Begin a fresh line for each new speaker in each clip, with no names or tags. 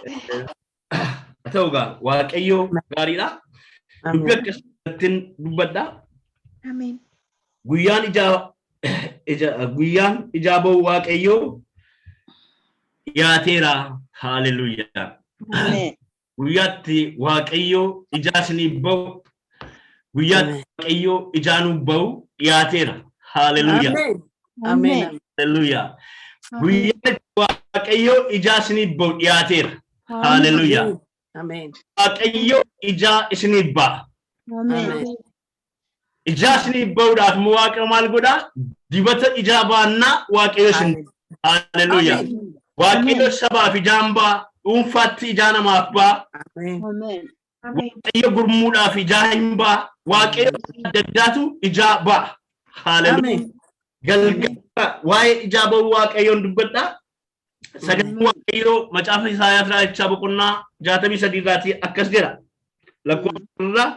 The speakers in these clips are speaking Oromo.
Haa ta'u egaa Waaqayyo gaariidha. Dubbii akkasittiin dubbadha.
Ameen.
Guyyaan ijaa ija guyyaan ijaa ba'u Waaqayyoo dhiyaateera. Haaleluyyaa.
Ameen.
Guyyaatti Waaqayyo ijaa isiniif ba'u, guyyaatti Waaqayyo ijaa nuuf ba'u dhiyaateera. Haaleluyyaa.
Ameen. Ameen.
Haaleluyyaa. Guyyaatti Waaqayyo ijaa isiniif ba'u dhiyaateera. Haaleluyyaa.
Ameen.
Waaqayyo ijaa isiniif ba'a.
Ameen.
Ijaa isiniif ba'uudhaaf immoo Waaqayyo maal godhaa? Dibata ijaa baannaa Waaqayyo isin. Haaleluyyaa. Waaqayyo sabaaf ijaan ba'a, dhuunfaatti ijaa namaaf ba'a,
Ameen.
Ameen.
Ameen.
Waaqayyo gurmuudhaaf ijaa hin ba'a, Waaqayyo adda addaatu ijaa ba'a. Haaleluyyaa.
Ameen.
Galgala waa'ee ijaa ba'uu Waaqayyoon dubbadha. Sagaleen Waaqayyoo macaafa Isaayaas raajichaa boqonnaa 63 irraatii akkas jedha. Lakkoofsa irraa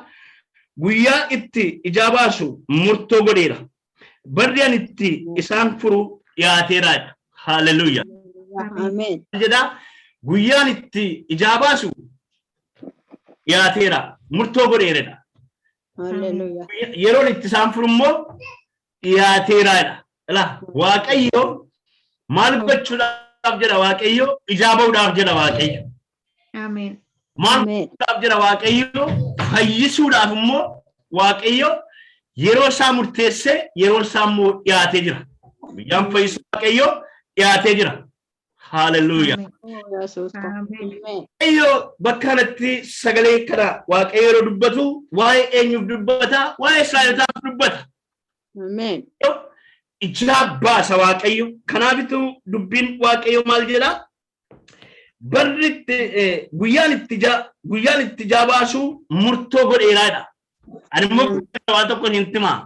guyyaa itti ijaa baasu murtoo godheera. Barri ani itti isaan furu dhiyaateera. Haaleluyyaa.
Ameen.
Jedha guyyaan itti ijaa baasu dhiyaateera. Murtoo godheeredha.
Hallelujah.
Yeroon itti isaan furu immoo dhiyaateeraadha. Ilaa Waaqayyo maal gochuudhaaf jedha Waaqayyo ijaa ba'uudhaaf jedha Waaqayyo.
Ameen.
Maal
Ameen.
gochuudhaaf jedha Waaqayyo fayyisuudhaaf immoo Waaqayyo yeroo isaa murteessee yeroon isaa immoo dhiyaatee jira. Guyyaan fayyisuu Waaqayyo dhiyaatee jira. Haaleluyyaa.
Ameen.
Yesuus ko.
Ameen.
Ameen.
Waaqayyo bakka kanatti sagalee kana Waaqayyo yeroo dubbatu waa'ee eenyuuf dubbata? Waa'ee Israa'elotaaf dubbata.
Ameen.
Ijaa baasa Waaqayyo. Kanaafitu dubbiin Waaqayyo maal jedha? Barri itti guyyaan itti ijaa guyyaan itti ijaa baasu murtoo godheeraadha. Ani immoo waan tokko hin himaa.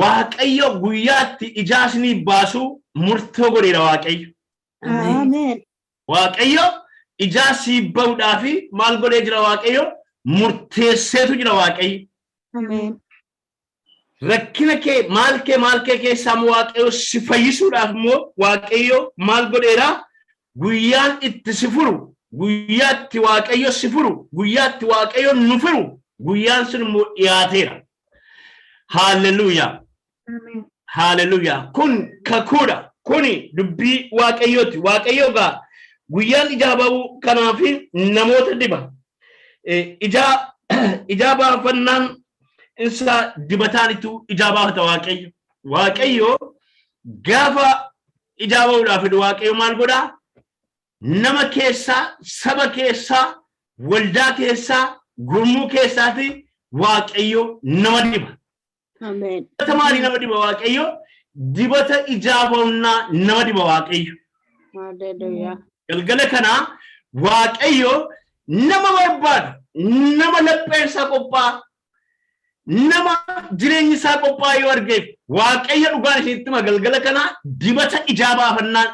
Waaqayyo guyyaatti ijaa isinii baasu murtoo godheera Waaqayyo.
Ameen.
Waaqayyo ijaa sii ba'uudhaaf maal godhee jira Waaqayyo? Murteesseetu jira Waaqayyo.
Ameen.
Rakkina kee maal kee maal kee keessaa immoo Waaqayyo si fayyisuudhaaf immoo Waaqayyo maal godheera? Guyyaan itti si furu, guyyaa itti Waaqayyo si furu, guyyaa itti Waaqayyo nu furu, guyyaan sun immoo dhiyaateera. Haalleluuyaa.
Ameen.
Haalleluuyaa. Kun kakuudha. Kuni dubbii Waaqayyooti. Waaqayyo egaa guyyaan ijaa ba'uu kanaaf namoota diba. Ijaa ijaa baafannaan isaa dibataanitu ijaa baafata Waaqayyo. Waaqayyo gaafa ijaa ba'uudhaaf fedhu Waaqayyo maal godhaa? Nama keessaa, saba keessaa, waldaa keessaa, gurmuu keessaati Waaqayyo nama diba.
Ameen.
Dibata maalii nama diba Waaqayyo? Dibata ijaa ba'unnaa nama diba Waaqayyo.
Hallelujah.
Galgala kana Waaqayyo nama barbaadu, nama lapheen isaa qophaa'aa, nama jireenyi isaa qophaa'aa yoo argeef Waaqayyo dhugaan isinitti hima galgala kana dibata ijaa baafannaan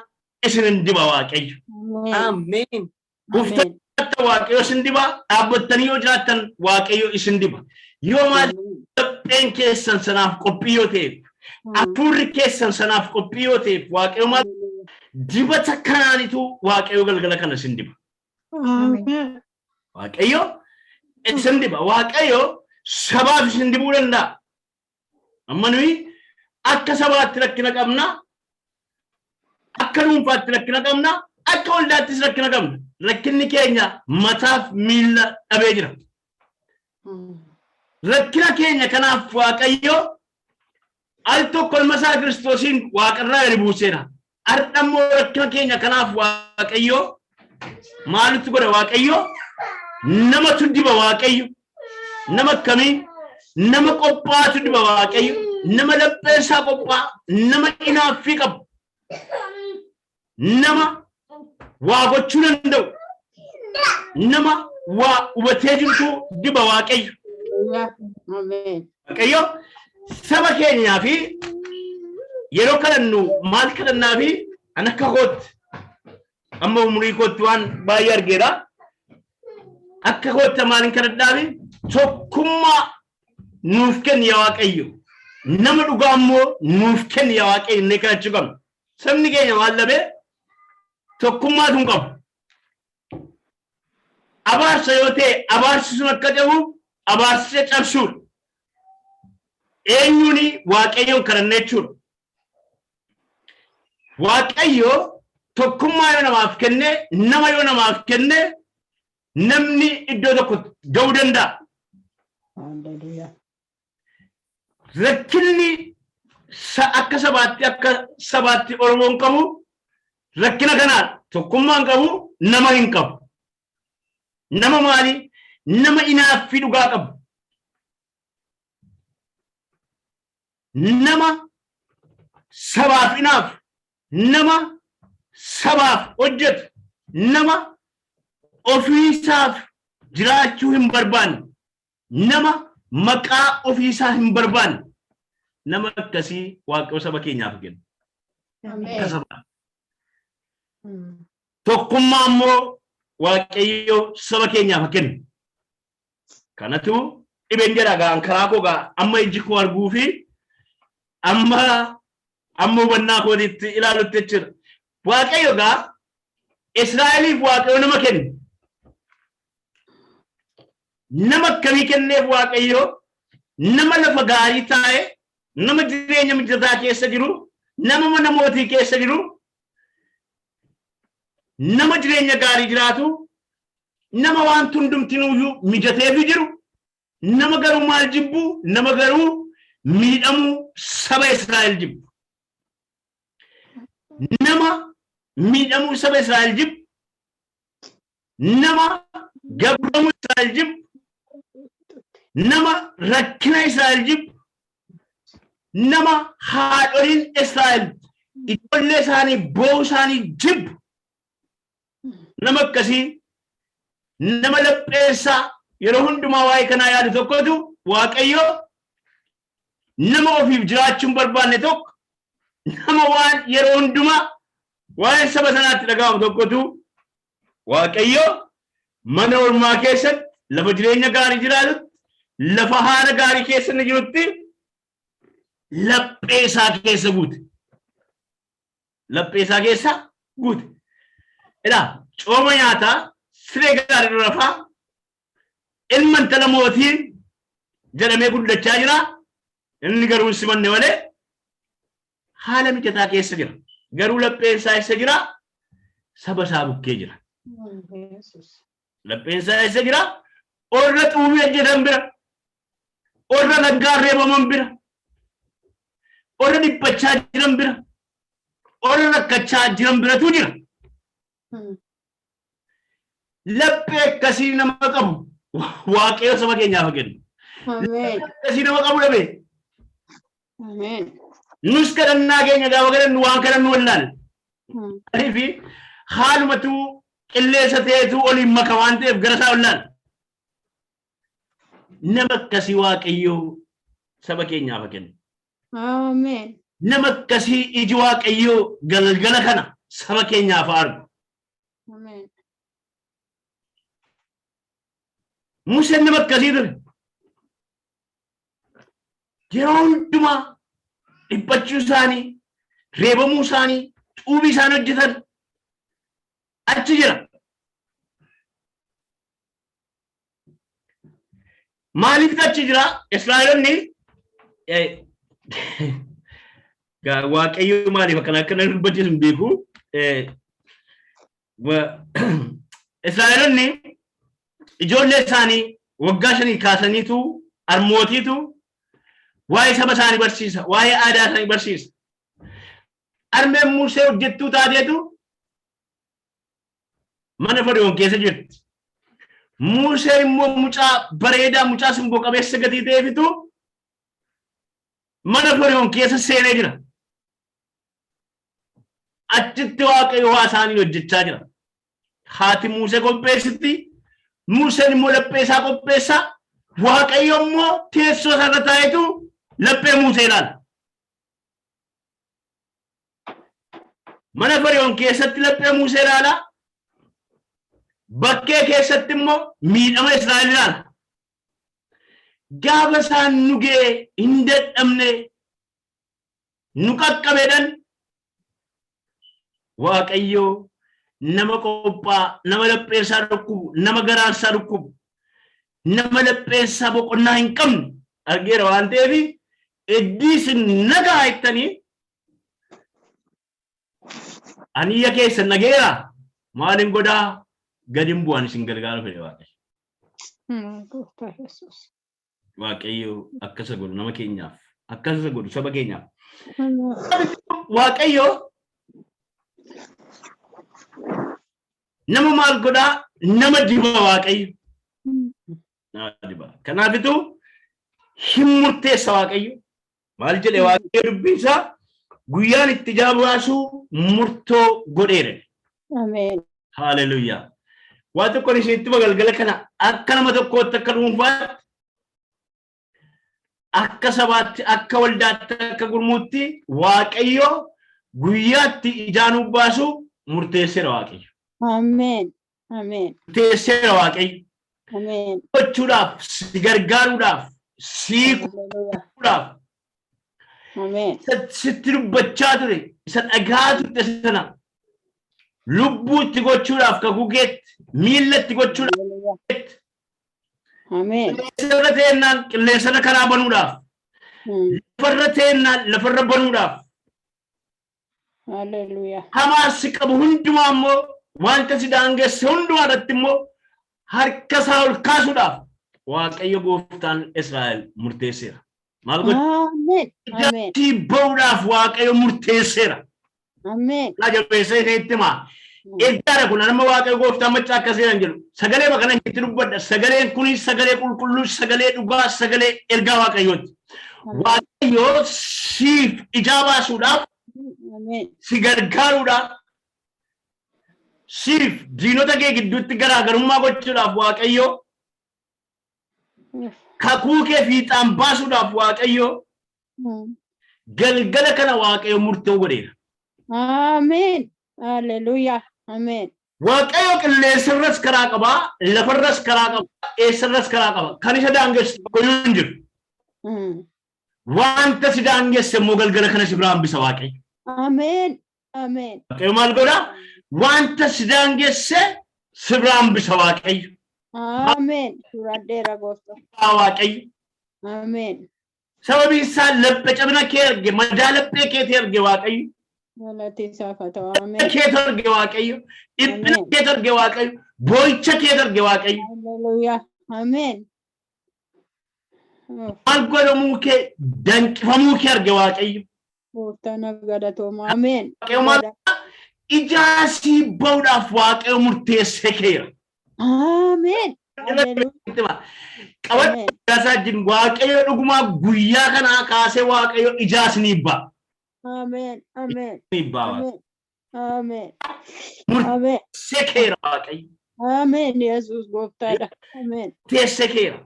isin hin diba Waaqayyo.
Ameen.
Ameen.
Gooftaan jiraattan Waaqayyo isin diba, dhaabbattanii yoo jiraattan Waaqayyo isin diba. Yoo maal lapheen keessan sanaaf qophii yoo ta'eef, hafuurri keessan sanaaf qophii yoo ta'eef Waaqayyo maal dibata kanaanitu Waaqayyo galgala kana isin diba.
Ameen.
Waaqayyo isin diba. Waaqayyo sabaaf isin dibuu danda'a. Amma nuyi akka sabaatti rakkina qabna, akka dhuunfaatti rakkina qabna, akka waldaattis rakkina qabna. Rakkinni keenya mataaf miilla dhabee jira. Rakkina keenya kanaaf Waaqayyo al tokko ilma isaa Kiristoosiin waaqarraa gadi buuseera. Har'a immoo rakkina keenya kanaaf Waaqayyo maalitti godha Waaqayyo? Namatu diba Waaqayyo. Nama akkamii? Nama qophaa'atu diba Waaqayyo. Nama lapheen isaa qophaa'aa, nama inaaffii qabu, nama waa gochuu danda'u, nama waa hubatee jirtu diba Waaqayyo.
Ameen.
Waaqayyo saba keenyaa fi yeroo kadhannu maal kadhannaa fi an akka kootti amma umurii kootti waan baay'ee argeera. Akka kootti maaliin kadhadhaa fi tokkummaa nuuf kenni yaa Waaqayyo. Nama dhugaa immoo nuuf kenni yaa Waaqayyo innee kadhachuu qabna. Sabni keenya maal dhabee tokkummaatu hin qabu. Abaarsa yoo ta'e abaarsi sun akka cabuuf abaarsicha cabsuudha. Eenyuun? Waaqayyoon kadhanna jechuudha. Waaqayyo tokkummaa yoo namaaf kenne, nama yoo namaaf kenne, namni iddoo tokko ga'uu danda'a.
Hallelujah.
Rakkinni akka sabaatti Oromoon qabu rakkina kanaadha. Tokkummaa hin qabu, nama hin qabu. Nama maali? Nama inaaffii dhugaa qabu. Nama sabaaf inaaf, nama sabaaf hojjetu, nama ofiisaaf jiraachuu hin barbaanne, nama maqaa ofiisaa hin barbaanne, nama akkasii Waaqayyo saba keenyaaf kenna. Akka sabaa. Tokkummaa immoo Waaqayyo saba keenyaaf kennu. Kanatu dhibeen jedha gaan karaa koo gaa amma iji koo arguu fi amma hubannaa kootiitti ilaalutti jechuudha. Waaqayyo gaa Israa'eliif Waaqayyo nama kenne. Nama akkamii kenneef Waaqayyo? Nama lafa gaarii taa'e, nama jireenya mijataa keessa jiru, nama mana mootii keessa jiru, nama jireenya gaarii jiraatu, nama waan hundumtinuyyuu mijateefi jiru, nama garuu maal jibbu? Nama garuu miidhamuu saba Israa'el jibbu. Nama miidhamuu saba Israa'el jibbu, nama gabramuu Israa'el jibbu, nama rakkina Israa'el jibbu, nama haadholiin Israa'el ijoollee isaanii boo'uu isaanii jibbu, nama akkasii, nama lapheessaa yeroo hundumaa waa'ee kanaa yaadu tokkotu Waaqayyo, nama ofiif jiraachuu hin barbaanne tokko, nama waan yeroo hundumaa waa'ee saba sanaatti dhaga'amu tokkotu Waaqayyo mana ormaa keessatti, lafa jireenya gaarii jiraatutti, lafa haala gaarii keessa inni jirutti laphee isaa keessa guute. Laphee isaa keessa guute. Ilaa, cooma nyaataa, siree gaarii irra rafaa, ilma intala mootii jedhamee guddachaa jira. Inni garuu hin simanne malee haala mijataa keessa jira. Garuu lapheen isaa eessa jira? Saba isaa bukkee jira. Lapheen isaa eessa jira? Warra xuubii hojjetan bira. Warra laggaan reebaman bira. Warra dhiphachaa jiran bira. Warra rakkachaa jiran biratu jira. Laphee akkasii nama qabu Waaqayyo saba keenyaaf haa kennu.
Ameen.
Akkasii nama qabu dhabe.
Ameen.
Nus kadhannaa keenya gaafa kadhannu waan kadhannu wallaal. Maaliif? Haalumatu qilleensa ta'etu oliin maka waan ta'eef gara isaa wallaal. Nama akkasii Waaqayyo saba keenyaaf haa kennu.
Ameen.
Nama akkasii iji Waaqayyoo galgala kana saba keenyaaf haa argu.
Ameen.
Museen nama akkasii ture. Yeroo hundumaa dhiphachuu isaanii, reebamuu isaanii, xuubii isaan hojjetan achi jira. Maaliif achi jira? Israa'elonni Waaqayyo maaliif akkana akkana dubbachiisu hin beeku. Israa'elonni ijoollee isaanii waggaa 5 kaasaniitu harmootiitu waa'ee saba isaanii barsiisa, waa'ee aadaa isaanii barsiisa. Harmeen Musee hojjettuu taateetu mana Fari'oon keessa jirti. Museen immoo mucaa bareedaa, mucaa simboo qabeessa gatii ta'eefitu mana Fari'oon keessa seenee jira. Achitti Waaqayyo waa isaanii hojjechaa jira. Haati Musee qopheessitti, Museen immoo laphee isaa qopheessa, Waaqayyo immoo teessoo isaa irra taa'etu laphee Musee ilaala. Mana Fari'oon keessatti laphee Musee ilaala. Bakkee keessatti immoo miidhama Israa'el ilaala. Gaafa isaan nu ga'e hin dadhabne, nu qaqqabeedhan, Waaqayyo Nama qophaa, nama lapheen isaa dhukkubu, nama garaan isaa dhukkubu, nama lapheen isaa boqonnaa hin qabne argeera waan ta'eef, iddii isin nagaa jettanii ani iyya keessan nageera, maalin godhaa, gadin bu'an isin gargaaru fedhe Waaqayyo.
Gooftaa Yesuus.
Waaqayyo akkasa godhu nama keenyaaf, akkasa godhu saba keenyaaf. Waaqayyo nama maal godhaa? Nama diba Waaqayyo. Nama diba. Kanaafitu hin murteessa Waaqayyo. Maal jedhe Waaqayyo dubbiin isaa? Guyyaan itti ijaa baasuu murtoo godheera.
Ameen.
Haaleluyyaa. Waa tokkoon isinitti galgala kana, akka nama tokkootti, akka dhuunfaatti, akka sabaatti, akka waldaatti, akka gurmuutti, Waaqayyo guyyaatti ijaa nuuf baasu murteesseera Waaqayyo.
Ameen. Ameen.
Murteesseera Waaqayyo.
Ameen.
Gochuudhaaf, si gargaaruudhaaf, si
Hallelujah.
kuudhaaf,
Ameen.
isa sitti dubbachaa ture, isa dhagaa turte sana lubbuu itti gochuudhaaf, kakuu keetti miilla itti gochuudhaaf,
Hallelujah. Ameen.
qilleensarra teennaan qilleensarra karaa banuudhaaf, lafarra teennaan lafarra banuudhaaf,
Hallelujah.
hamaa si qabu hundumaa immoo, wanta si daangesse hundumaa irratti immoo harka isaa ol kaasuudhaaf Waaqayyo gooftaan Israa'el murteesseera. Maal gochuu?
Ameen. Ameen.
Ba'uudhaaf Waaqayyo murteesseera.
Ameen.
Naa jabeessee itti himaa. Ergaadha kun. Nama Waaqayyo gooftaan machaa akkas jedhan jedhu. Sagalee kana itti dubbadha. Sagaleen kun sagalee qulqulluu, sagalee dhugaa, sagalee ergaa Waaqayyooti. Waaqayyo siif ijaa baasuudhaaf,
Ameen.
si gargaaruudhaaf, siif diinota kee gidduutti garaagarummaa gochuudhaaf, Waaqayyo kakuu kee fiixaan baasuudhaaf, Waaqayyo galgala kana Waaqayyo murtoo godheera.
Ameen. Hallelujah. Ameen.
Waaqayyo qilleensarras karaa qabaa, lafarras karaa qabaa, eessarras karaa qaba. Kan isa daangessu tokkoyyuu hin jiru. Wanta si daangesse immoo galgala kana si biraa hambisa Waaqayyo.
Ameen. Ameen.
Waaqayyo maal godhaa? Wanta si daangesse si biraa hambisa Waaqayyo.
Ameen. Fudhadheera, gooftaa.
Waaqayyo.
Ameen.
Sababiin isaa laphee cabina kee arge, madaa laphee keetii arge Waaqayyo.
Galati isaaf haa ta'u. Ameen.
Keetu arge Waaqayyo. Dhiphina
Ameen.
keetu arge Waaqayyo. Boo'icha keetu arge Waaqayyo.
Hallelujah. Ameen. Oh,
Maal godhamuu kee, danqifamuu kee arge Waaqayyo.
Gooftaan galatooma. Ameen.
Waaqayyo maal ijaa sii ba'uudhaaf Waaqayyo murteessee keera.
Ameen. Hallelujah.
Qabadhu
Ameen.
isaa wajjin, Waaqayyo dhugumaa guyyaa kanaa kaasee Waaqayyo ijaa isinii ba'a.
Ameen. Ameen.
Isinii ba'a.
Ameen. Ameen. Ameen.
Murteessee keera Waaqayyo.
Ameen. Yesuus gooftaadha. Ameen.
Murteessee keera.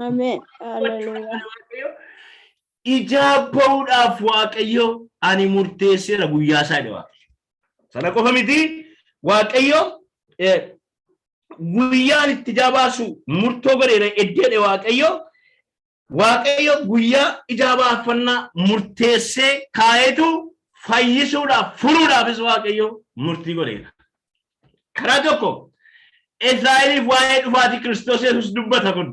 Ameen. Hallelujah.
Waaqayyo ijaa ba'uudhaaf Waaqayyo ani murteesseera guyyaa isaa jedhe Waaqayyo. Sana qofa miti, Waaqayyo guyyaan itti ijaa baasu murtoo godheera eddeedhe Waaqayyo. Waaqayyo guyyaa ijaa baafannaa murteessee kaa'eetu fayyisuudhaaf, furuudhaafis Waaqayyo murtii godheera. Karaa tokko Israa'eliif waa'ee dhufaatii Kiristoos Yesuus dubbata kun.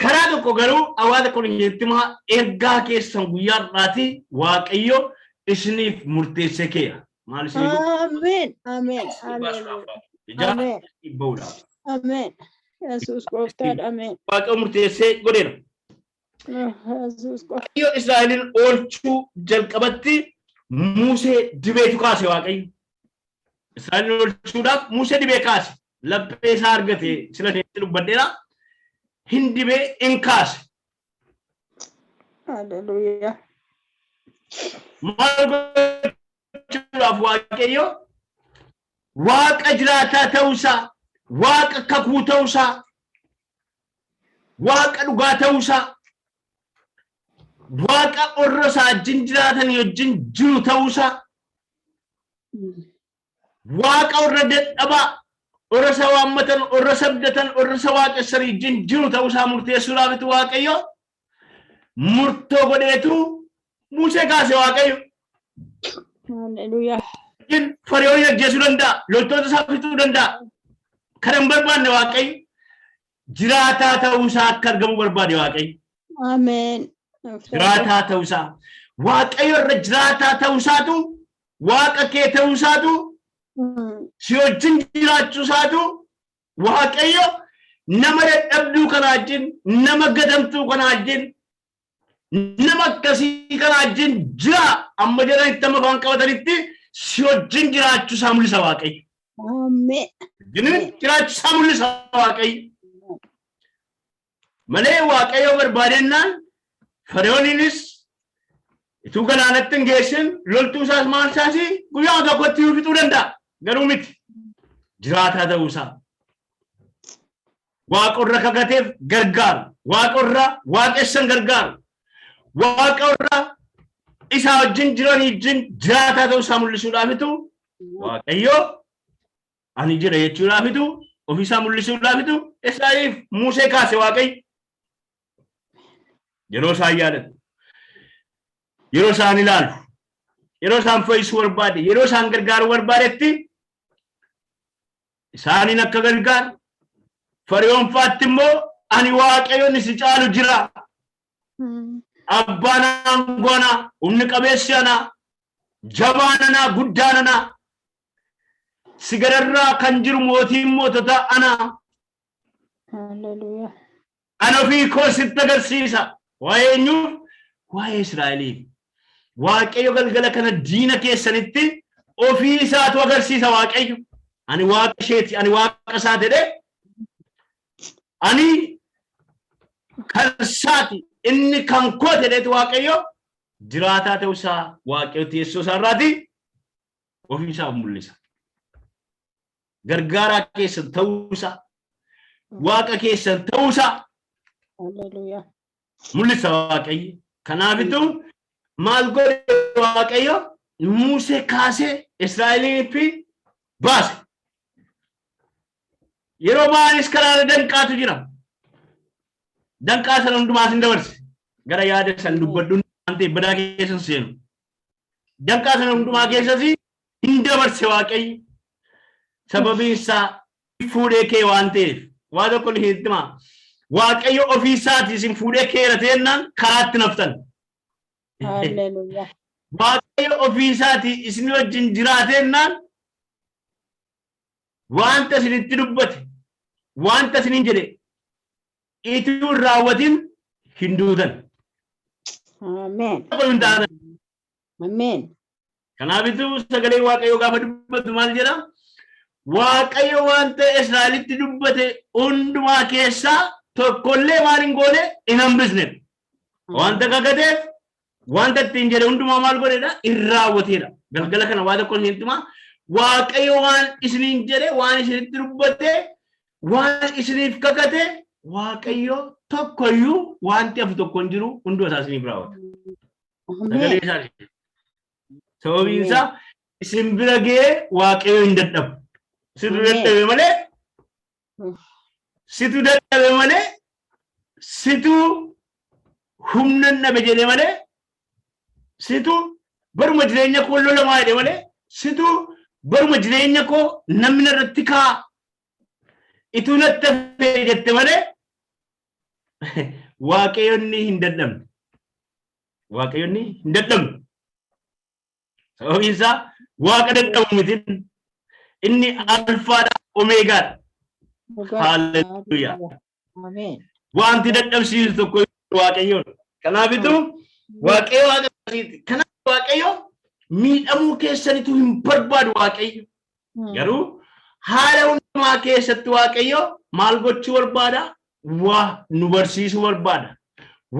Karaa tokko garuu hawaasa kun himaa ergaa keessan guyyaa har'aati Waaqayyo isiniif murteessee keera. Maal isiniif
Ameen. Ameen. Hallelujah.
Ijaa
Ameen.
ba'uudhaaf.
Ameen. Yesuus gooftaadha. Ameen.
Waaqayyo murteessee godheera.
Oh, Yesuus gooftaa.
Waaqayyo Israa'elin oolchuu jalqabatti Musee dibeetu kaase Waaqayyo. Israa'elin oolchuudhaaf Musee dibee kaase. Laphee isaa argate, sila isheetti dubbadheera. Hin dibee, hin kaase.
Hallelujah.
Maal gochuudhaaf? Waaqayyo Waaqa jiraataa ta'uusaa, Waaqa kakuu ta'uusaa, Waaqa dhugaa ta'uusaa, Waaqa warra isaa wajjin jiraatan wajjin jiru ta'uusaa, Waaqa warra dadhabaa, warra isa waammatan, warra isa abdatan, warra isa waaqessan wajjin jiru ta'uusaa murteessuudhaafitu Waaqayyo murtoo godheetu Musee kaase Waaqayyo.
Hallelujah.
wajjin Fariyoon ajjeesuu danda'a. Loltoota isaa fixuu danda'a. Kana hin barbaanne Waaqayyo. Jiraataa ta'uusaa akka argamu barbaade Waaqayyo.
Ameen.
Jiraataa ta'uusaa. Waaqayyo irra jiraataa ta'uusaatu, Waaqa kee ta'uusaatu, si wajjin jiraachuusaatu, Waaqayyo nama dadhabduu kana wajjin, nama gatamtuu kana wajjin, nama akkasii kana wajjin jira amma jedhanitti, amma afaan qabatanitti si wajjin jiraachuusaa mul'isa Waaqayyo.
Ameen.
Wajjin jiraachuusaa mul'isa Waaqayyo. Malee Waaqayyo barbaadennaan Fariyooniinis ituu galaanatti hin geessin, loltuu isaas maal isaas guyyaa tokkotti fixuu danda'a. Garuu miti. Jiraataa ta'uusaa. Waaqorra kakateef gargaaru. Waaqorra waaqessan gargaaru. Waaqorra isaa wajjin jiranii wajjin jiraataa ta'uusaa mul'isuudhaafitu, Waaqayyo ani jira jechuudhaafitu, ofiisaa mul'isuudhaafitu Israa'eliif Musee kaase Waaqayyo. Yeroo isaan yaadatu, yeroo isaan ilaalu, yeroo isaan fayyisuu barbaade, yeroo isaan gargaaruu barbaadetti isaaniin akka gargaaru, Fariyoon faatti immoo ani Waaqayyoon si caalu jira. Abbaan aangoo anaa, humni qabeessi anaa, jabaan anaa, guddaan anaa, si gararraa kan jiru mootiin moototaa anaa.
Hallelujah.
Ana ofii koo sitti agarsiisa. Waa'ee eenyuuf? Waa'ee Israa'eliif. Waaqayyo galgala kana diina keessanitti ofii isaatu agarsiisa Waaqayyo. Ani Waaqa isheeti, ani Waaqa isaa jedhee, ani kan isaati, inni kan koo jedheeti, Waaqayyo jiraataa ta'uu isaa Waaqayyo teessoo isaa irraati ofii isaaf mul'isa. Gargaaraa keessan ta'uu isaa, Waaqa keessan ta'uu isaa
Hallelujah.
mul'isa Waaqayyo. Kanaafitu maal godhe Waaqayyo? Musee kaasee Israa'eliif baase. Yeroo ba'anis karaarra danqaatu jira. Danqaa sana hundumaas hin dabarse. Gara yaada san dubbadhuun waan ta'eef badaa keessa hin seenu. Danqaa sana hundumaa keessas hin dabarse Waaqayyo. Sababiin isaa fuudhee kee waan ta'eef. Waa tokko hin himaa. Waaqayyo ofii isaatii isin fuudhee keera ta'ennaan karaatti naftan.
Hallelujah.
Waaqayyo ofii isaatii isin wajjin jiraatennaan wanta isinitti dubbate, wanta isiniin jedhe ituu hin raawwatin hin duutan.
Ameen.
Tokko hin taatan.
Ameen.
Kanaafituu sagalee Waaqayyoo gaafa dubbatu maal jedha? Waaqayyo wanta Israa'elitti dubbate hundumaa keessaa tokkollee maal hin goone? Hin hambisne. Wanta kakateef, wanta ittiin jedhe hundumaa maal godhedha? Hin raawwateedha. Galgala kana waa tokko isinitti himaa. Waaqayyo waan isiniin jedhe, waan isinitti dubbate, waan isiniif kakate, Waaqayyo tokkoyyuu wanti hafu tokko hin jiru, hunduma isaa isiniif raawwata. Sagalee
Ameen.
isaa. Sababiin isaa isin bira ga'ee Waaqayyo hin dadhabu. Situ
Ameen.
dadhabe malee, situ dadhabe malee, situ humna dhabe jedhe malee, situ baruma jireenya koo lolamaa jedhe malee, situ baruma jireenya koo namni irratti kaa ituu natti hafe jette malee, Waaqayyoonni hin dadhabne. Waaqayyoonni hin dadhabne. Sababiin isaa Waaqa dadhabu miti. Inni Alfaadha, Omeegaadha. Haalleluuyaa.
Ameen.
Wanti dadhabsiisu tokko Waaqayyoon. Kanaafituu Waaqayyo Waaqa akkasiiti. Kanaaf Waaqayyo miidhamuu keessanitu hin barbaadu Waaqayyo. Garuu haala hundumaa keessatti Waaqayyo maal gochuu barbaada? Waa nu barsiisuu barbaada.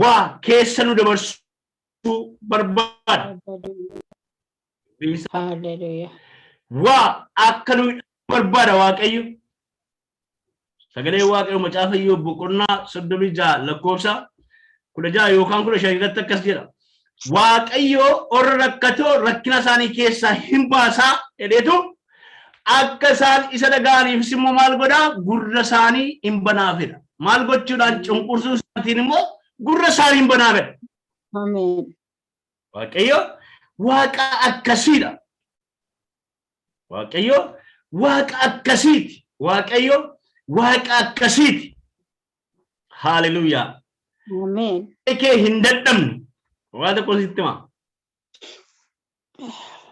Waa keessa nu dabarsuu barbaada.
Hallelujah.
Waa akka nu barbaada Waaqayyo. Sagalee Waaqayyo Macaafa Iyyoob boqonnaa 36 lakkoofsa 16 yookaan 15 irratti akkas jedha. Waaqayyo warra rakkatoo rakkina isaanii keessaa hin baasaa jedheetu, akka isaan isa dhaga'aniifis immoo maal godhaa? Gurra isaanii hin banaafidha. Maal gochuudhaan? Cunqursuu isaatiin immoo gurra isaanii hin banaafidha.
Ameen.
Waaqayyo Waaqa akkasiidha. Waaqayyo waaqa akkasiiti. Waaqayyo waaqa akkasiiti. Haaleluyyaa.
Ameen.
Kee hin dadhabne. Waa tokko sitti hima.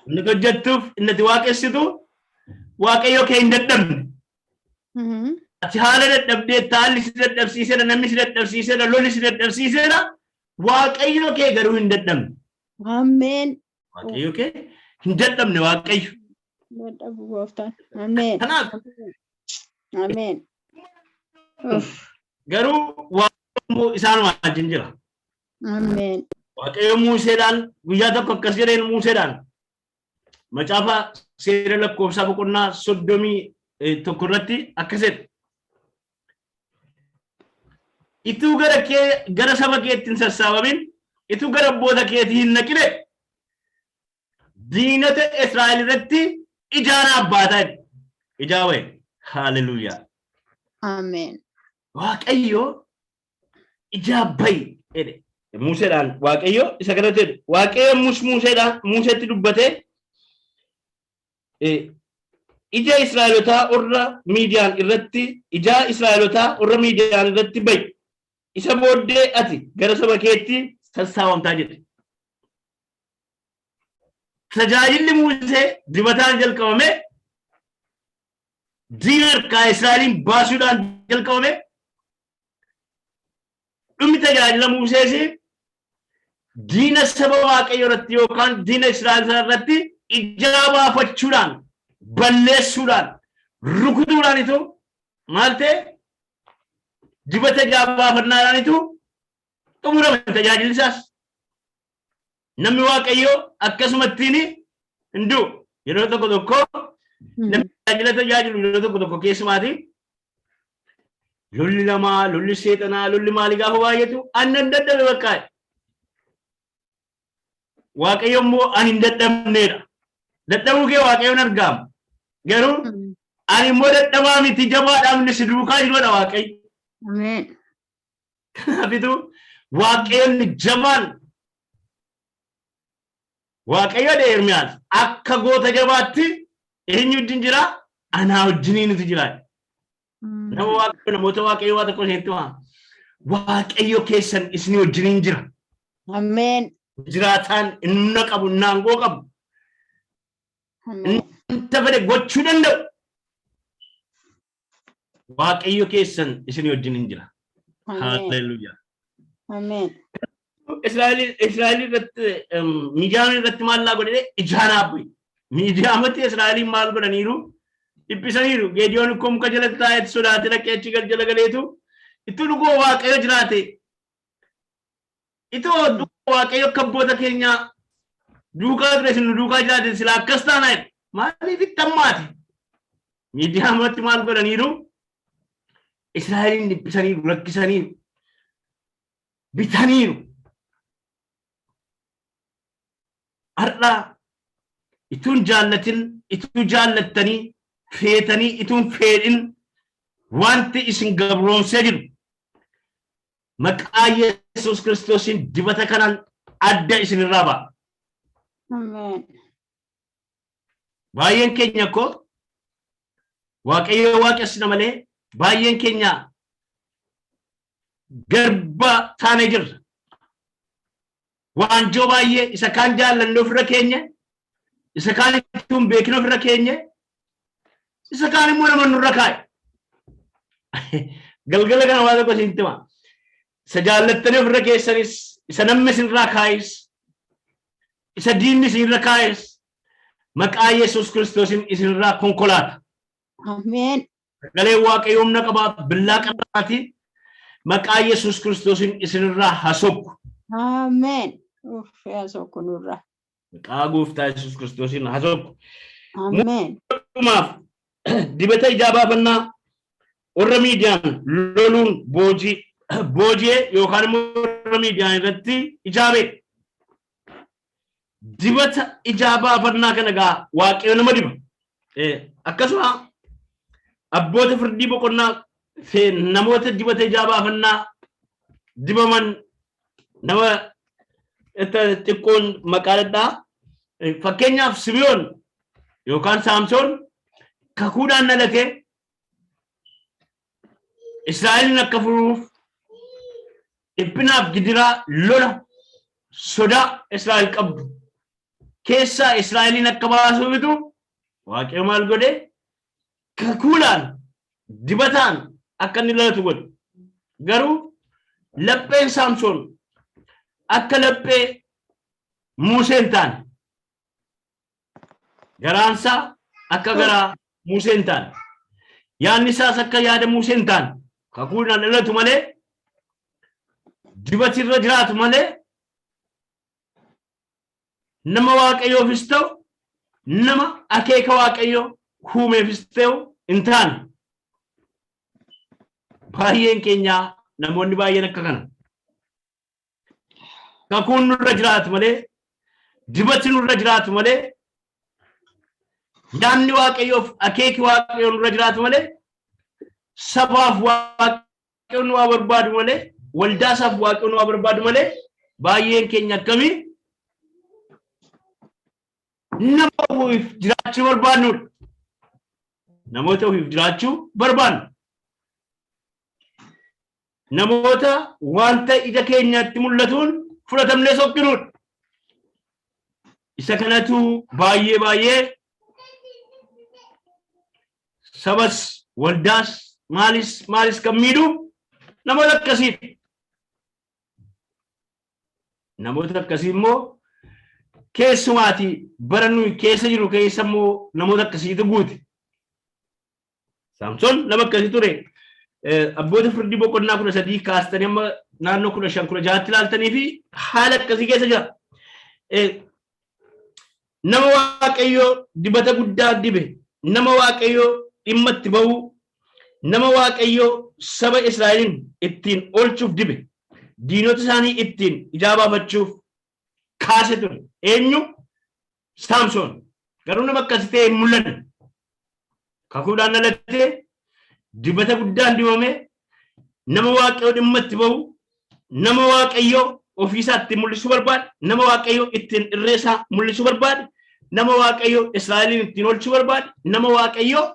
Inni hojjettuuf, inni ati waaqessitu, Waaqayyo kee hin dadhabne. Ati haala dadhabdee, haalli si dadhabsiiseera, namni si dadhabsiiseera, lolli si dadhabsiiseera. Waaqayyo kee garuu hin dadhabne.
Ameen.
Waaqayyo kee hin dadhabne, Waaqayyo.
Dadhabu gooftaan. Ameen.
Kanaaf
Ameen. Uff.
garuu Waaqayyo immoo isaanuma wajjin jira.
Ameen.
Waaqayyo Museedhaan guyyaa tokko akkas jedheen. Museedhaan macaafa seera lakkoofsaa boqonnaa 31 irratti akkas jedhe. Ituu gara kee, gara saba keetti hin sassaabamin, ituu gara abboota keetii hin naqine, diinota Israa'el irratti ijaan abbaataa jedhe. Ijaa wayi. Haaleluyyaa.
Ameen.
Waaqayyo ijaa bayi jedhe. Museedhaan Waaqayyo isa kanatti jedhe. Waaqayyo Museedhaan, Museetti dubbatee, ija Israa'elotaa warra Miidiyaan irratti, ijaa Israa'elotaa warra Miidiyaan irratti bayi. Isa booddee ati gara saba keetti sassaabamtaa jedhe. Tajaajilli Musee dibataan jalqabame, diina harkaa Israa'eliin baasuudhaan jalqabame. Dhumni tajaajila Musees diina saba Waaqayyo irratti yookaan diina Israa'el sana irratti ijaa baafachuudhaan, balleessuudhaan, rukutuudhaanitu maal ta'e? Dibata ijaa baafannaadhaanitu xumurame tajaajilli isaas. Namni Waaqayyoo akkasumattiin hin du'u. Yeroo tokko tokko namni tajaajila tajaajilu, yeroo tokko tokko keessumaati lolli lamaa, lolli seexanaa, lolli maalii gaafa baay'atu, annan dadhabe bakka. Waaqayyo immoo ani hin dadhabneedha. Dadhabuu kee Waaqayyoon argaama. Garuu ani immoo dadhabaa miti, jabaadhaaf inni si duukaa jirudha Waaqayyo.
Ameen.
Kanaafitu Waaqayyoon jabaan Waaqayyo dha. Ermiyaas akka goota jabaatti eenyu wajjin jira? Anaa wajjiniinutu jira. Nama Waaqayyo, namoota Waaqayyo, waa tokko isinitti himaa. Waaqayyo keessan isinii wajjiniin jira.
Ameen.
Jiraataan inni qabu, inni aangoo qabu,
Ameen.
wanta fedhe gochuu danda'u. Waaqayyo keessan isinii wajjiniin jira.
Ameen.
Haalleluuyaa.
Ameen.
Israa'el Israa'el irratti, Miidiyaan irratti maal laa godhee ijaan bu'e. Miidiyaamatti Israa'eliin maal godhaniiru? Dhiphisaniiru. Geediyoon ikkoo muka jala taa'etti sodaatee dhaqee achi gal jala galeetu, itti dhugoo Waaqayyo jiraate. Itoo dhugoo Waaqayyo akka abboota keenyaa duukaa ture isin nu duukaa jiraate, sila akkas taanaa jedhe. Maaliif itti hammaate? Miidiyaamatti maal godhaniiru? Israa'eliin dhiphisaniiru, rakkisaniiru, bitaniiru. Har'a ituun jaallatin, ituu jaallattanii, feetanii, ituun feedhin, wanti isin gabroomsee jiru maqaa Yesuus Kiristoosiin dibata kanaan adda isinirraa ba'a.
Ameen.
Baay'een keenya koo Waaqayyo waaqessina malee baay'een keenya garba taanee jirra. Waanjoo baay'ee isa kaan jaallanne ofirra keenya, isa kaan ittuu hin beekin ofirra keenya, isa kaan immoo nama nurra kaa'e. Galgala kana waa tokko isinitti hima. Isa jaallattanii ofirra keessanis, isa namni isinirraa kaa'es, isa diinni isinirra kaa'es, maqaa Yesuus Kiristoosiin isinirraa konkolaata.
Ameen.
Sagaleen Waaqayyoo humna qabaa, billaa qabaati. Maqaa Yesuus Kiristoosiin isinirraa haa sokku.
Ameen. Uff, yaa sokku nurra.
Maqaa Gooftaa Yesuus Kiristoosiin haa sokku.
Ameen.
Dhumaaf dibata ijaa baafannaa warra Miidiyaan loluun booji'ee yookaan immoo warra Miidiyaan irratti ijaa ba'e. Dibata ijaa baafannaa kana gaa Waaqayyo nama diba. Akkasuma abboota firdii boqonnaa namoota dibata ijaa baafannaa dibaman nama xiqqoon maqaa dhadhaa. Fakkeenyaaf Simiyoon Yookaan Saamsoon kakuudhaan dhalate Israa'elin akka furuuf dhiphinaaf gidiraa, lola, sodaa Israa'el qabdu keessaa Israa'eliin akka baasuufitu Waaqayyo maal godhe? Kakuudhaan, dibataan akka inni lalatu godhe. Garuu lapheen Saamsoon akka laphee Muusee hin taane. Garaansaa akka garaa Muusee hin taane. Yaadni isaas akka yaada Muusee hin taane. Kakuudhaan dhalatu malee, dibati irra jiraatu malee, nama Waaqayyoofis ta'u, nama akeeka Waaqayyoo huumeefis ta'u hin taane. Baay'een keenyaa, namoonni baay'een akka kana. Kakuun nurra jiraatu malee, dibati nurra jiraatu malee, yaadni Waaqayyoof akeeki Waaqayyoo nurra jiraatu malee, sabaaf Waaqayyoon nu waa barbaadu malee, waldaa isaaf Waaqayyoon nu waa barbaadu malee, baay'een keenya akkamii nama ofiif jiraachuu barbaannudha. Namoota ofiif jiraachuu barbaannu. Namoota wanta ija keenyatti mul'atuun fudhatamnee sokkinuudha. Isa kanatu baay'ee baay'ee sabas, waldaas, maalis maalis kan miidhu namoota akkasiiti. Namoota akkasii immoo keessumaati bara nuyi keessa jiru keessa immoo namoota akkasiitu guute. Saamsoon nama akkasii ture. Abboota Firdii boqonnaa 13 kaastanii amma naannoo 15, 16tti ilaaltanii fi haala akkasii keessa jira. Nama Waaqayyoo dibata guddaa dibe, nama Waaqayyoo dhimma itti ba'uu, nama Waaqayyoo saba Israa'eliin ittiin oolchuuf dibe, diinota isaanii ittiin ijaa baafachuuf kaase ture. Eenyu? Saamsoon. Garuu nama akkasii ta'e hin mul'anne. Kakuudhaan dhalatee, dibata guddaan dibamee, nama Waaqayyoo dhimma itti ba'u, nama Waaqayyoo ofiisaa ittiin mul'isuu barbaade, nama Waaqayyoo ittiin irree isaa mul'isuu barbaade, nama Waaqayyoo Israa'eliin ittiin oolchuu barbaade, nama Waaqayyoo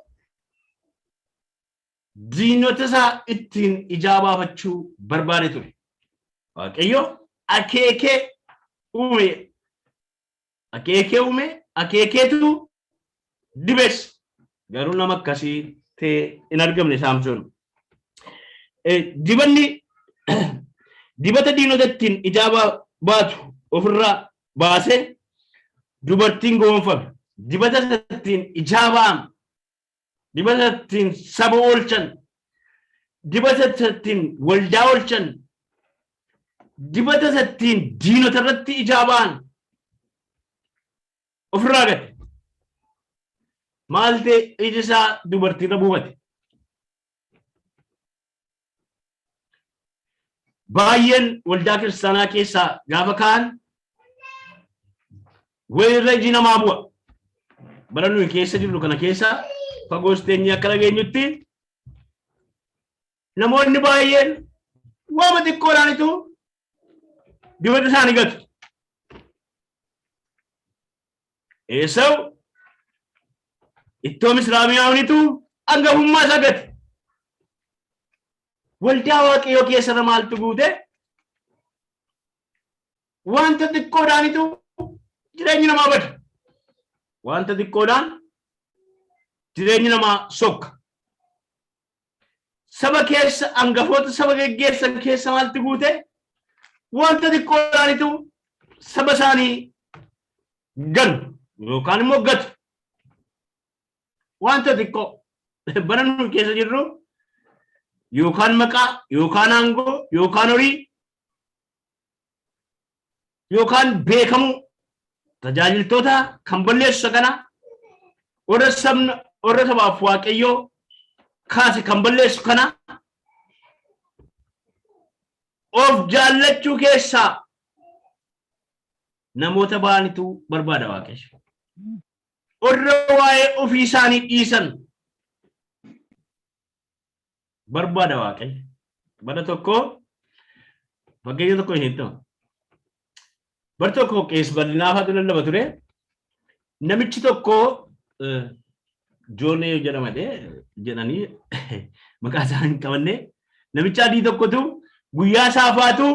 diinota isaa ittiin ijaa baafachuu barbaade ture. Waaqayyo akeekee uume, akeekee uume, akeekeetu dibes. Garuu nama akkasii ta'e hin argamne Saamsoon. Dibanni dibata diinota ittiin ijaa baatu ofirraa baasee dubartiin gowwoomfame. Dibata ittiin ijaa ba'an, dibata ittiin saba oolchan, dibata ittiin waldaa oolchan, dibata ittiin diinota irratti ijaa ba'an ofirraa gate. Maal ta'e? Iji isaa dubartiirra buufate. Baay'een waldaa kiristaanaa keessaa gaafa ka'an wayirra iji namaa bu'a. Bara nuyi keessa jirru kana keessa fagoos teenyee akka dhageenyutti namoonni baay'een waama xiqqoodhaanitu dibata isaanii gatu. Eesaw ittoo misiraa mi'aawnitu hangafummaa isaa gate. Waldaa Waaqayyoo keessarra maaltu guute? Wanta xiqqoodhaanitu jireenyi namaa bada. Wanta xiqqoodhaan jireenyi namaa sokka. Saba keessa, hangafoota saba geggeessan keessa maaltu guute? Wanta xiqqoodhaanitu saba isaanii ganu yookaan immoo gatu. Wanta xiqqoo bara nuyi keessa jirru yookaan maqaa, yookaan aangoo, yookaan horii, yookaan beekamuu tajaajiltoota kan balleessu isa kana, warra sabna, warra sabaaf Waaqayyoo kaase kan balleessu kana, of jaallachuu keessaa namoota ba'anitu barbaada Waaqayyo. Warra waa'ee ofii isaanii dhiisan barbaada Waaqayyo. Bara tokko fakkeenya tokko isinitti hima. Bara tokko qees bal'inaa faatu lallaba ture. Namichi tokko Joonee jedhama jedhanii maqaa isaa hin qabanne, namicha adii tokkotu guyyaa saafaatu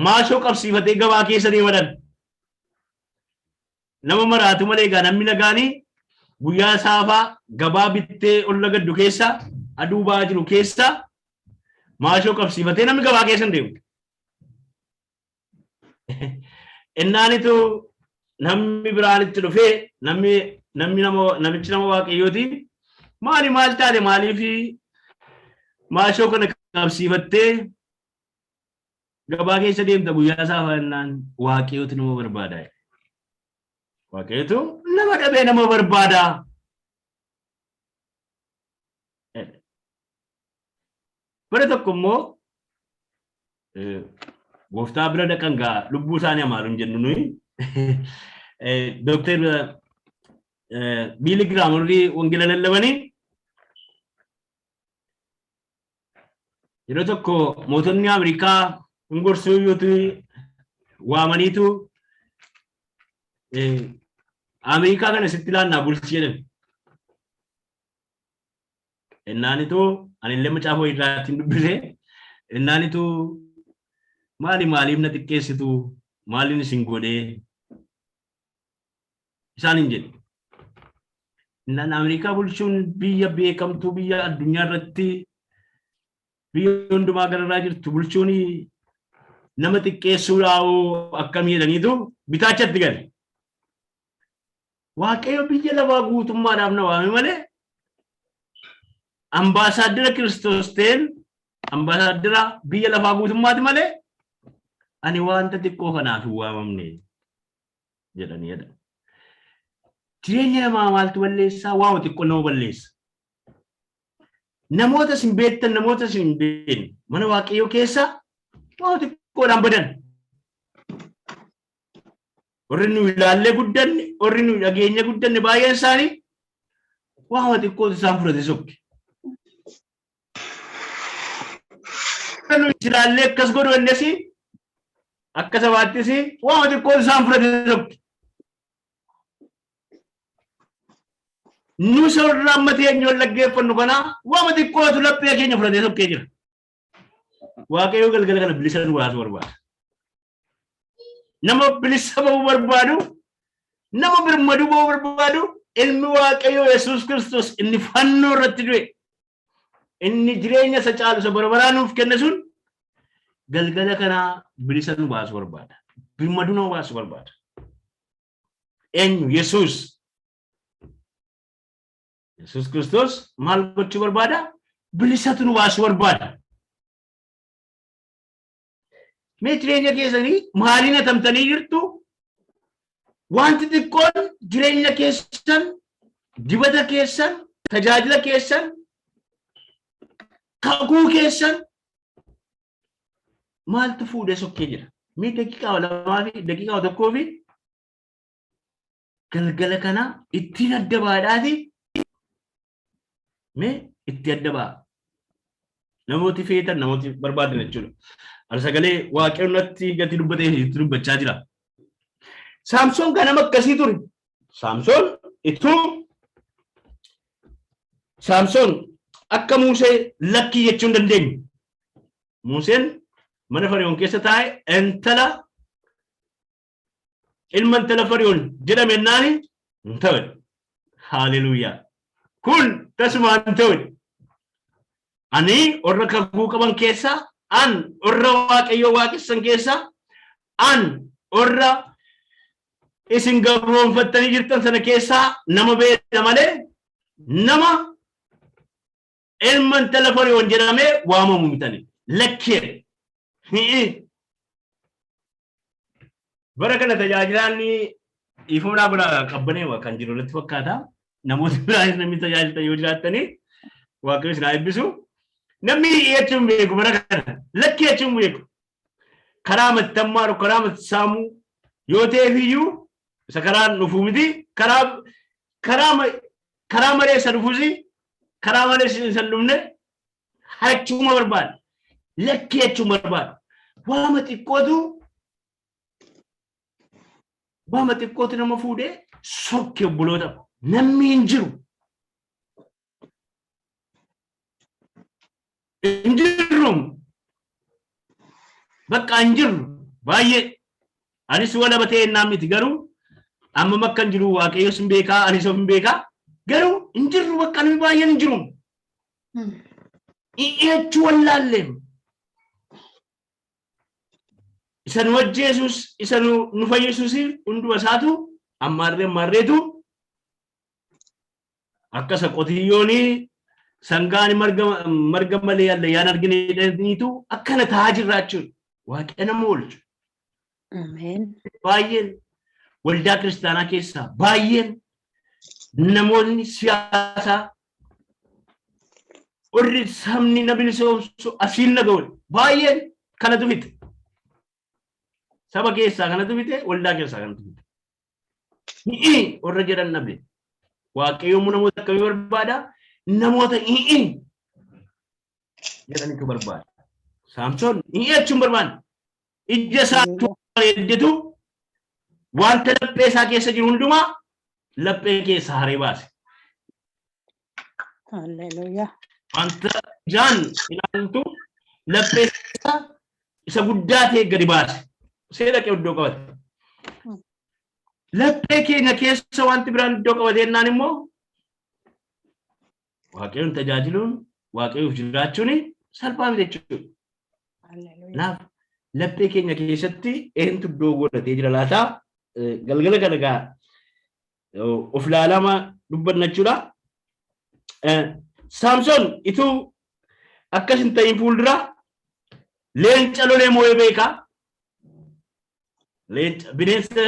maashoo qabsiifatee gabaa keessa deeman. Nama maraatu malee egaa namni nagaanii guyyaa saafaa gabaa bittee olla gaddu keessa, aduu ba'aa jiru keessa maashoo qabsiifatee namni gabaa keessa hin deemu. Innaanitu namni biraan itti dhufee, namni namni nama namichi nama Waaqayyooti, maali, maal taate, maaliif maashoo kana qabsiifattee gabaa keessa deemta guyyaa saafaa jennaan, Waaqayyootu nama barbaada. Waaqayyootu nama dhabee nama barbaada. Bara tokko immoo gooftaa bira dhaqan gaa, lubbuu isaanii amaaru hin jennu nuyi. Dooktar Biili Giraam warri wangeela lallabanii yeroo tokko mootonni Ameerikaa hin gorsuu iyyuutu waamaniitu, Ameerikaa kana sitti laannaa bulchi jedhan. Innaanitu anillee macaafa wayii irraa ittiin dubbise. Innaanitu, maali, maaliif na xiqqeessitu, maaliin isin godhee isaan hin jedhe. Innaan Ameerikaa bulchuun biyya beekamtuu, biyya addunyaa irratti biyya hundumaa gararraa jirtu bulchuun nama xiqqeessuudhaa'oo akkamii jedhaniitu bitaachatti gale. Waaqayyo biyya lafaa guutummaadhaaf na waame malee ambaasaaddira Kiristoos ta'een ambaasaaddira biyya lafaa guutummaati malee ani wanta xiqqoo kanaaf hin waamamne jedhanii jedha. Jireenya namaa maaltu balleessaa? Waama xiqqoo nama balleessa. Namoota isin beektan, namoota isin hin beekne mana Waaqayyoo keessa waama xiqqoodhaan badan. Warri nu ilaallee guddanne, warri nu dhageenya guddanne baay'een isaanii waama xiqqootu isaan fudhate sokke. Warri nu ilaallee akkas godhu innis akka sabaattis waama xiqqootu isaan fudhate sokke. Nu warra amma teenyee wal dhaggeeffannu kanaa waama xiqqootu laphee keenya fudhatee sokkee jira. Waaqayyo galgala kana bilisa nu baasuu barbaada. Nama bilisa ba'uu barbaadu, nama birmaduu ba'uu barbaadu, ilmi Waaqayyoo Yesuus Kiristoos inni fannoo irratti du'e, inni jireenya isa caalu isa bara baraa nuuf kenne sun galgala kanaa bilisa nu baasuu barbaada. Birmaduu nama baasuu barbaada. Eenyu? Yesuus. Yesuus Kiristoos maal gochuu barbaada? Bilisatu nu baasuu barbaada. Mee jireenya keessanii maaliin hatamtanii jirtu? Wanti xiqqoon jireenya keessan, dibata keessan, tajaajila keessan, kakuu keessan maaltu fuudhee sokkee jira? Mee daqiiqaa 2 fi daqiiqaa 1 fi galgala kana ittiin adda baadhaati, mee itti adda ba'a. Namooti feetan, namooti barbaadan jechuudha. Ani sagalee Waaqayyo natti gati dubbatee itti dubbachaa jira. Saamsoon kan nama akkasii ture. Saamsoon ituu Saamsoon akka Muusee lakkii jechuu hin dandeenye. Muuseen mana Fari'oon keessa taa'e, intala ilma intala Fari'oon jedhame ennaani hin ta'e. Haaleluuyaa. Kun tasumaa hin ta'e. Ani warra kakuu qaban keessaa, an warra Waaqayyoo waaqessan keessaa, an warra isin gabroonfattanii jirtan sana keessaa nama beela malee nama ilma intala Fari'oon jedhamee waamamu mitani. Lakkee. Hi'i. Bara kana tajaajilaan dhiifama naa godhaa, qabbaneewa kan jiru natti fakkaata. Namoota biraanis namni tajaajiltan yoo jiraattanii Waaqayyo isin haa eebbisu. Namni hi'ii jechuun beeku bara kana, lakkii jechuun beeku. Karaa mattammaa, karaa matsaamuu yoo ta'eef iyyuu isa karaan dhufuu miti, karaa karaa karaa malee isa dhufuus, karaa malee isa hin dhufne hachuma barbaada. Lakkii jechuun barbaada. Waama xiqqootu nama fuudhee sokke, obboloota. Namni hin jiru. Hin jirru. Bakka hin jirru baay'ee. Anis walaba ta'e naan miti, garuu amma bakka hin jiru Waaqayyos hin beekaa, anis of hin beekaa, garuu hin jirru, bakka namni baay'een hin jiru. Dhi'eechuu wallaalleem. Isa nu ajjeesus, isa nu fayyisuus, hunduma isaatu ammaarree ammaarreetu akka isa qotiyyoon sangaan marga malee allayyaan argine jedhaniitu akkana ta'aa jirra jechuudha. Waaqa nama oolchu.
Ameen.
Baay'een waldaa kiristaanaa keessaa, baay'een namoonni siyaasaa, warri sabni na bilisoomsu asiin na ga'u, baay'een kanatu fite. Saba keessaa kanatu fite, waldaa keessaa kanatu fite. Hi'i warra jedhan dhabe. Waaqayyo immoo namoota akkamii barbaada? Namoota hi'i jedhanitu barbaada. Saamsoon hi'i jechuun barbaada. Ija isaa bareeddetu wanta laphee isaa keessa jiru hundumaa laphee keessa haree baase.
Hallelujah.
Wanta ijaan ilaaltu laphee isaa isa guddaa ta'e gadi baase. See dhaqee iddoo qabate. Laphee keenya keessa wanti biraan iddoo qabate jennaan immoo Waaqayyoon tajaajiluun, Waaqayyoof jiraachuun salphaa miti jechuudha.
Hallelujah.
Kanaaf laphee keenya keessatti eentu iddoo godhatee jira laata? Galgala kana egaa of ilaalama dubbanna jechuudha. Saamsoon ituu akkas hin ta'in fuuldura leenca lolee moo'ee beekaa. Leenca, bineensa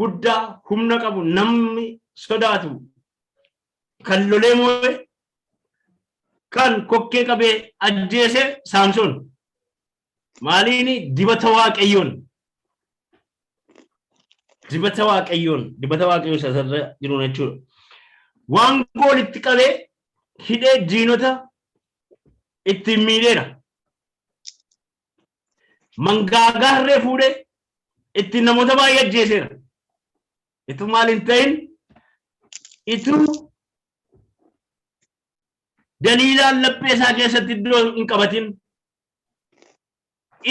guddaa humna qabu namni sodaatu kan lolee moo'e, kan kokkee qabee ajjeese Saamsoon. Maaliin? Dibata Waaqayyoon. Dibata Waaqayyoon, dibata Waaqayyoo isa irra jiru jechuudha. Waan goolitti qabee hidhee diinota ittiin miidheera. Mangaagaa harree fuudhee ittiin namoota baay'ee ajjeeseera. Ituu maal hin ta'in, ituu Daliilaan laphee isaa keessatti iddoo hin qabatin,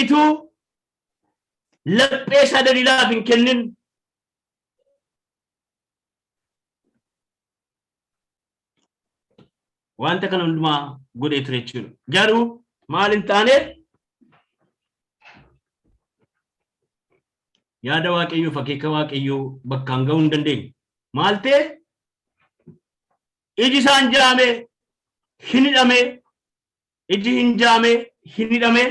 ituu laphee isaa Daliilaaf hin kennin, wanta kana hundumaa godhee ture jechuudha. Garuu maal hin taane? Yaada Waaqayyoof akeeka Waaqayyoo bakkaan ga'uu hin dandeenye. Maal ta'e? Iji isaan jaame, hin hidhame, iji hin jaame, hin hidhame,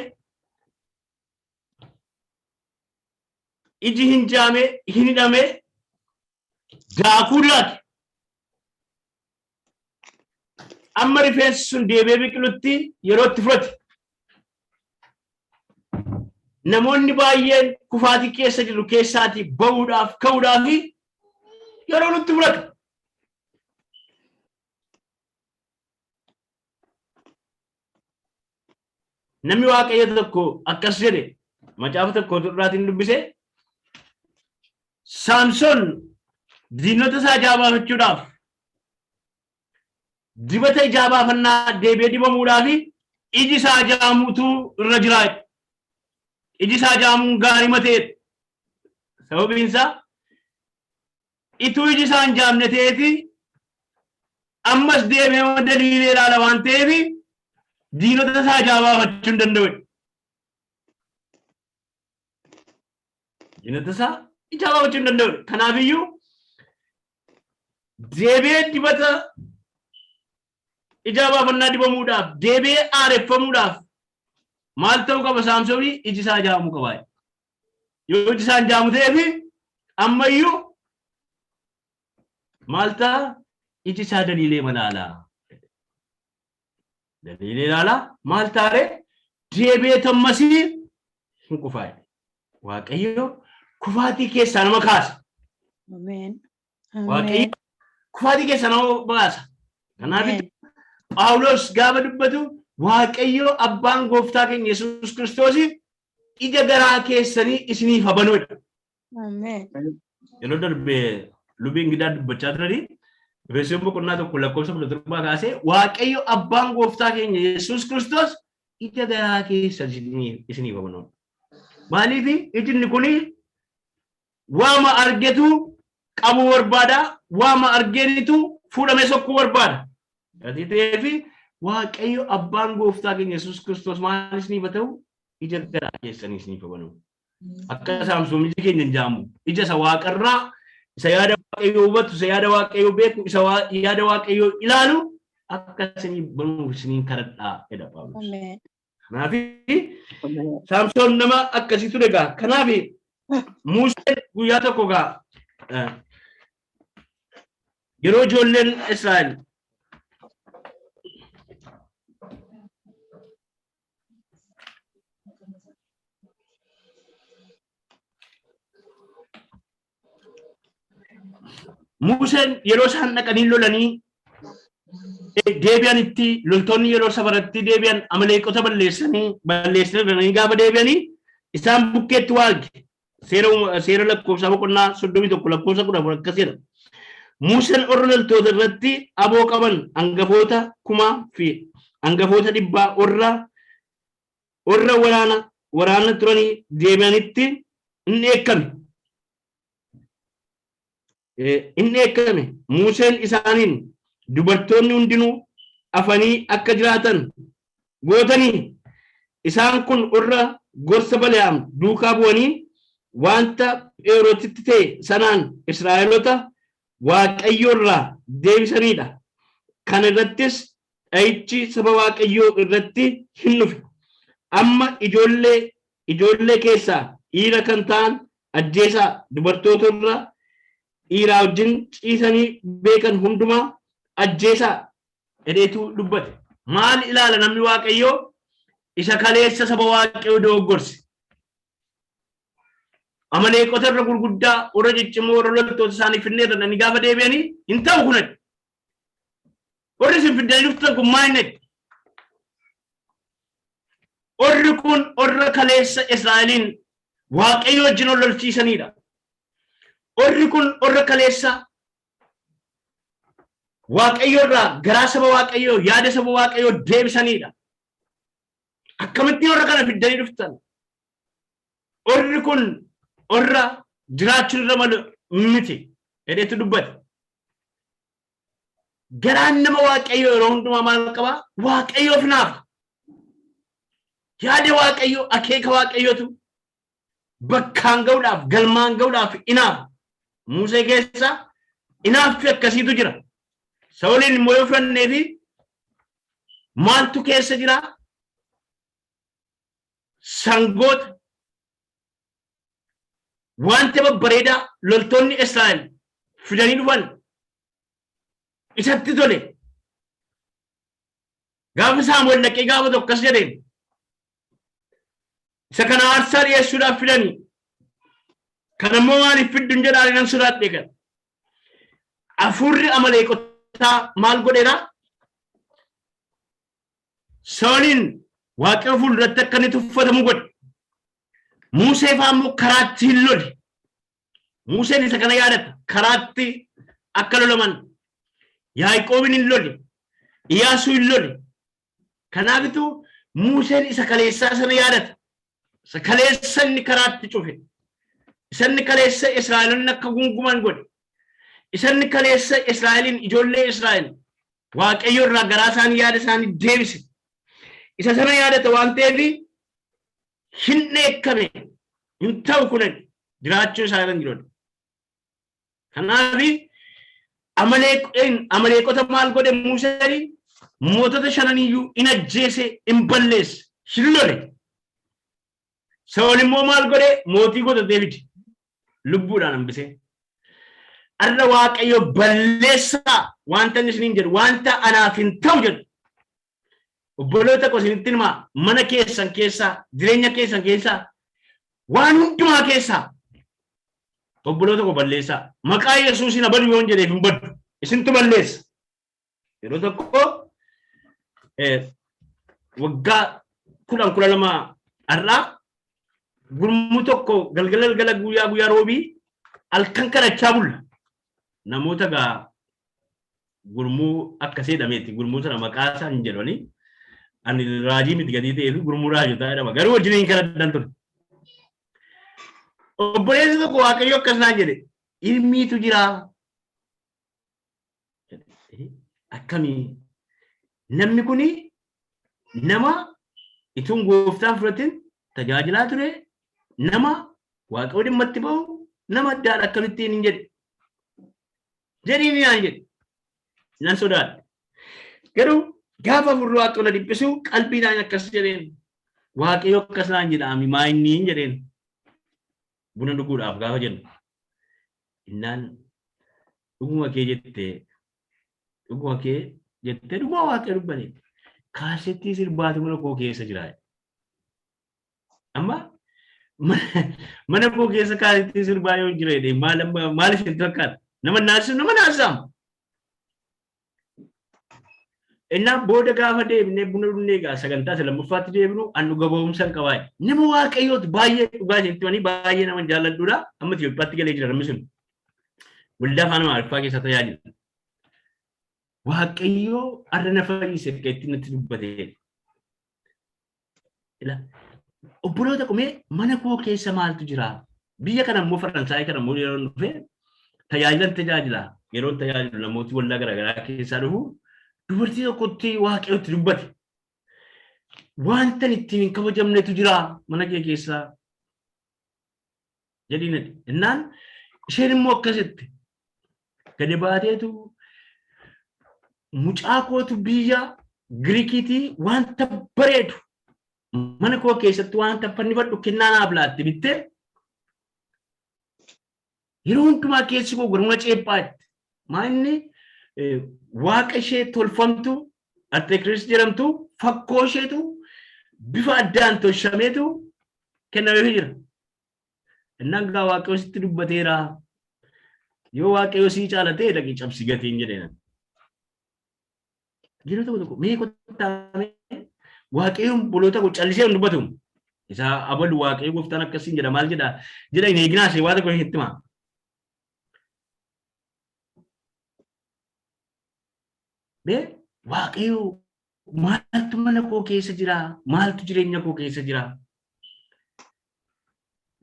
iji hin jaame, hin hidhame, daakuu laate. Amma rifeensi sun deebi'ee biqilutti yeroo itti fudhate. Namoonni baay'een kufaatii keessa jiru keessaatii ba'uudhaaf ka'uudhaaf yeroo nutti fudhata. Namni Waaqayyo tokko akkas jedhe, macaafa tokko irraatiin dubbise. Saamson diinota isaa ijaa baafachuudhaaf, dibata ijaa baafannaa deebi'ee dibamuudhaaf iji isaa jaamuutu irra jira. Iji isaa jaamuun gaarii mateedha. Sababiin isaa ituu iji isaa hin jaamne ta'eeti ammas deemee daliilee ilaala waan ta'eef diinota isaa ijaa baafachuu hin danda'u. Diinota isaa ijaa baafachuu hin danda'u. Kanaafiyyuu deebi'ee dibata ijaa baafannaa dibamuudhaaf, deebi'ee aareffamuudhaaf maal ta'uu qaba Saamsoonii? Iji isaa jaamuu qaba. Yoo iji isaa hin jaamu ta'eef ammayyuu maal ta'a? Iji isaa daliilee malaalaa. Daliilee ilaalaa maal taare? Deebi'ee tammasii hin kufaa'e. Waaqayyo kufaatii keessaa nama kaasa.
Ameen.
Waaqayyo
Ameen.
kufaatii keessaa nama baasa. Kanaaf
Ameen.
Phaawulos gaafa dubbatu, Waaqayyo abbaan gooftaa keenya Yesuus Kiristoos ija garaa keessanii isiniif haa banu jedha.
Ameen.
Yeroo darbe lubiin gidaa dubbachaa turanii Efesoon boqonnaa 1 lakkoofsa 17 kaasee Waaqayyo abbaan gooftaa keenya Yesuus Kiristoos ija garaa keessa isiniif haa banu. Maaliif ijinni kun waama argetu qabuu barbaada, waama argeenitu fuudhamee sokkuu barbaada. Gatii ta'eef Waaqayyo abbaan gooftaa keenya Yesuus Kiristoos maal isiniif haa ta'u? Ija garaa keessanii isiniif haa banu. Akka Saamsoon iji keenya hin jaamu. Ija isa waaqarraa, isa yaada Waaqayyoo hubatu, isa yaada Waaqayyoo beeku, isa yaada Waaqayyoo ilaalu akka isiniif banuuf isiniin kadhadhaa jedha Phaawulos.
Ameen.
Kanaaf Saamsoon nama akkasii ture egaa. Kanaaf Museen guyyaa tokko egaa yeroo ijoolleen Israa'el Museen yeroo isaan dhaqanii lolanii deebi'anitti, loltoonni yeroo safaratti deebi'an, Amaleeqota balleessanii balleessanii gaafa deebi'anii isaan bukkeetti waa arge. Seera Lakkoofsaa boqonnaa 31 lakkoofsa 14 akkas jedha. Museen warra loltoota irratti aboo qaban, hangafoota kumaa fi hangafoota dhibbaa, warra waraana waraana turanii deebi'anitti in dheekkame. In dheekkame. Museen isaaniin, "Dubartoonni hundinuu afanii akka jiraatan gootanii, isaan kun warra gorsa Balaam duukaa bu'anii wanta Phe'orootitti ta'e sanaan Israa'eloota Waaqayyo irraa deebisanidha. Kana irrattis dha'ichi saba Waaqayyoo irratti hin dhufe. Amma ijoollee keessaa dhiira kan ta'an ajjeesaa, dubartoota irra dhiiraa wajjin ciisanii beekan hundumaa ajjeesaa" jedheetu dubbate. Maal ilaala namni Waaqayyoo? Isa kaleessa saba Waaqayyoo dogoggorse. Amaleeqota irra gurguddaa, warra ciccimoo, warra loltoota isaanii finnee irra gaafa deebi'anii, hin ta'u kun, warri isin fiddanii dhuftan kun maal inni? Warri kun warra kaleessa Israa'eliin Waaqayyo wajjin ol lolchiisanidha. Warri kun warra kaleessa Waaqayyo irraa garaa saba Waaqayyoo, yaada saba Waaqayyoo deebisanidha. Akkamittiin warra kana fiddanii dhuftan? Warri kun warra jiraachuun irra malu miti jedheetu dubbate. Garaan nama Waaqayyoo yeroo hundumaa maal qabaa? Waaqayyoof naafa. Yaada Waaqayyoo, akeeka Waaqayyootu bakkaan ga'uudhaaf, galmaan ga'uudhaaf inaafa. Musee keessa inaaffi akkasiitu jira. Saa'oliin immoo yoo fudhannee fi maaltu keessa jira? Sangoota, wanta babbareedaa loltoonni Israa'el fidanii dhufan isatti tole. Gaafa Saamu'eel dhaqee gaafa tokko akkas jedheen, "Isa kana aarsaa dhiyeessuudhaaf fidanii, kan ammoo maaliif fiddun jedhaan nan sodaadhe kan." Hafuurri Amaleeqotaa maal godheera? Saa'oliin Waaqayyo fuulduratti akka inni tuffatamu godhe. Musee fa'aa immoo karaatti hin lole. Museen isa kana yaadata. Karaatti akka lolaman. Yaaqoobin hin lole. Iyaasuu hin lole. Kanaafitu Museen isa kaleessaa sana yaadata. Isa kaleessa inni karaatti cufe. Isa inni kaleessa Israa'eloonni akka gunguman godhe. Isa inni kaleessa Israa'eliin, ijoollee Israa'el Waaqayyo irraa garaa isaanii, yaada isaanii deebise. Isa sana yaadata waan ta'eef hin dheekkame, hin ta'u kun jiraachuu isaa irra hin jiru. Kanaaf Amaleeqota maal godhe Museen? Mootota shananiyyuu in ajjeese, in balleesse, hin lole. Saa'ol immoo maal godhe? Mootii godhatee fide. Lubbuudhaan hambisee. Har'a Waaqayyo balleessaa wanta inni isiniin jedhu, wanta anaaf hin ta'u jedhu. Obboloota koo, isinitti himaa, mana keessan keessaa, jireenya keessan keessaa, waan hundumaa keessaa, obboloota koo, balleessaa. Maqaa Yesuusiin abadu yoon jedheef hin baddu. Isintu balleessa. Yeroo tokko waggaa 10 12 har'aa gurmuu tokko galgala galgala, guyyaa guyyaa roobii halkan kadhachaa bulla. Namoota gaa Gurmuu akkasii jedhameeti. Gurmuu sana maqaa isaa hin jedhani. Ani raajii miti gatii ta'ee fi gurmuu raajotaa jedhama. Garuu wajjin hin kadhadhan ture. Obboleessi tokko Waaqayyo akkas naan jedhe. Ilmiitu jira. Akkamii? Namni kuni nama ituun gooftaan fudhatin tajaajilaa ture, nama Waaqayyo dhimma itti bahu, nama addaadha akkamittiin hin jedhe. Jedhiin naan jedhe. Nan sodaadhe. Garuu gaafa hafuurri Waaqayyo na dhiphisu qalbiidhaan akkas jedheen. Waaqayyo akkas naan jedha ami maa inni hin jedheen. Buna dhuguudhaaf gaafa jennu. Innaan dhuguma kee jettee dhuguma kee jettee dhuguma Waaqayyo dubbate. Kaasettii sirbaatu mana koo keessa jira. Amma mana koo keessa kaasettii sirbaa yoo jira jedhee maal amma maal isinitti fakkaata? Nama naasisu nama naasisamu. Innaa booda gaafa deebinee buna dhugnee egaa sagantaa isa lammaffaatti deebinu an dhuga ba'umsa hin qabaa. Nama Waaqayyooti baay'ee dhugaa isinitti himanii baay'ee nama jaalladhuudha. Amma Itoophiyaatti galee jira namni sun. Waldaa afaan Amaariffaa keessa tajaajila. Waaqayyoo har'a na fayyise akka itti natti dubbatee. Ila obboloota qomee mana koo keessa maaltu jira? Biyya kana immoo Faransaayii kana immoo yeroo dhufe tajaajilan tajaajila. Yeroo tajaajilu namooti waldaa garaagaraa keessaa dhufu dubartii tokkotti Waaqayyotti dubbate. Wanta ittiin hin kabajamnetu jira mana kee keessaa. Jedhiin innaan isheen immoo akkasitti gadi baateetu mucaa kootu biyya Giriikiitii wanta bareedu mana koo keessatti wanta fannifadhu kennaa naaf laatte bittee yeroo hundumaa keessi koo garuma ceephaatti. Maa inni waaqa ishee tolfamtu Arteekiriis jedhamtu fakkoo isheetu bifa addaan tolchameetu kennameefii jira. Innaan gaa Waaqayyo sitti dubbateera. Yoo Waaqayyo sii caala ta'e dhaqii cabsi gatiin jedheen. Yeroo tokko tokko mee kottaa mee Waaqayyoon boloota koo callisee hin dubbatu. Isa abalu Waaqayyo gooftaan akkasiin jedha maal jedha jedha hin eeginaa ishee waa tokko hitti himaa. Mee Waaqayyo maaltu mana koo keessa jira? Maaltu jireenya koo keessa jira?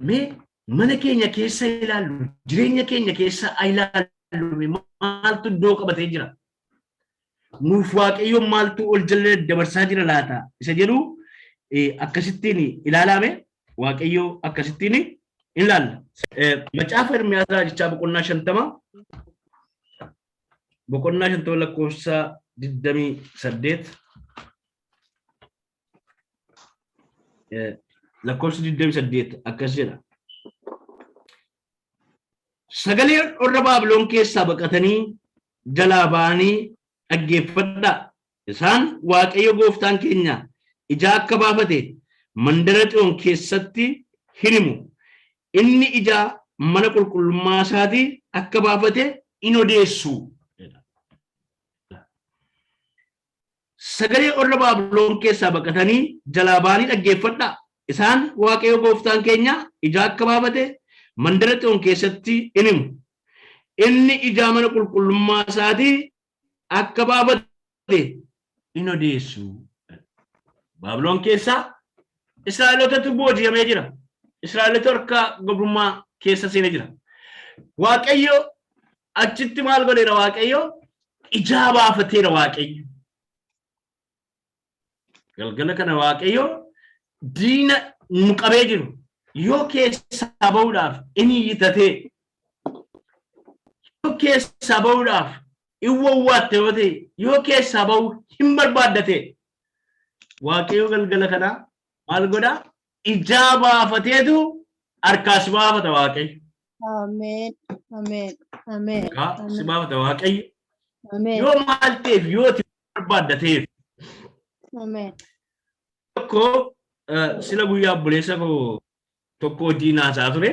Mee mana keenya keessa ilaallu, jireenya keenya keessa ilaallu, maaltu iddoo qabatee jira? Nuuf Waaqayyo maaltu ol jala dabarsaa jira laata? Isa jedhu akkasittiin ilaalame Waaqayyo akkasittiin ilaalla. Macaafa Ermiyaas raajichaa boqonnaa 50 boqonnaa 50 lakkoofsa 28 lakkoofsa 28 akkas jedha. Sagalee warra Baabiloon keessaa baqatanii jalaa ba'anii dhaggeeffadhaa. Isaan Waaqayyo gooftaan keenya ijaa akka baafate mandara Xiyoon keessatti hin himu. Inni ijaa mana qulqullummaa isaatii akka baafate in odeessu. Sagalee warra Baabiloon keessaa baqatanii jalaa ba'anii dhaggeeffadhaa. Isaan Waaqayyo gooftaan keenya ijaa akka baafate mandara Xiyoon keessatti in himu. Inni ijaa mana qulqullummaa isaatii akka baafate in odeessu. Baabiloon keessaa Israa'elootatu booji'amee jira. Israa'eloota harka gabrummaa keessa seenee jira. Waaqayyo achitti maal godheera Waaqayyo? Ijaa baafateera Waaqayyo. Galgala kana Waaqayyo diina nu qabee jiru yoo keessaa ba'uudhaaf inni iyyatee yoo keessaa ba'uudhaaf in wawwaatte yoo ta'e yoo keessaa ba'uu hin barbaaddate Waaqayyo galgala kana maal godha? Ijaa baafateetu harkaa si baafata Waaqayyo.
Ameen. Ameen. Ameen.
Harkaa si baafata Waaqayyo.
Ameen.
Yoo maal ta'eef yoo ati barbaaddateef.
Ameen.
Tokko sila guyyaa obboleessa koo tokko wajjin haasaa ture.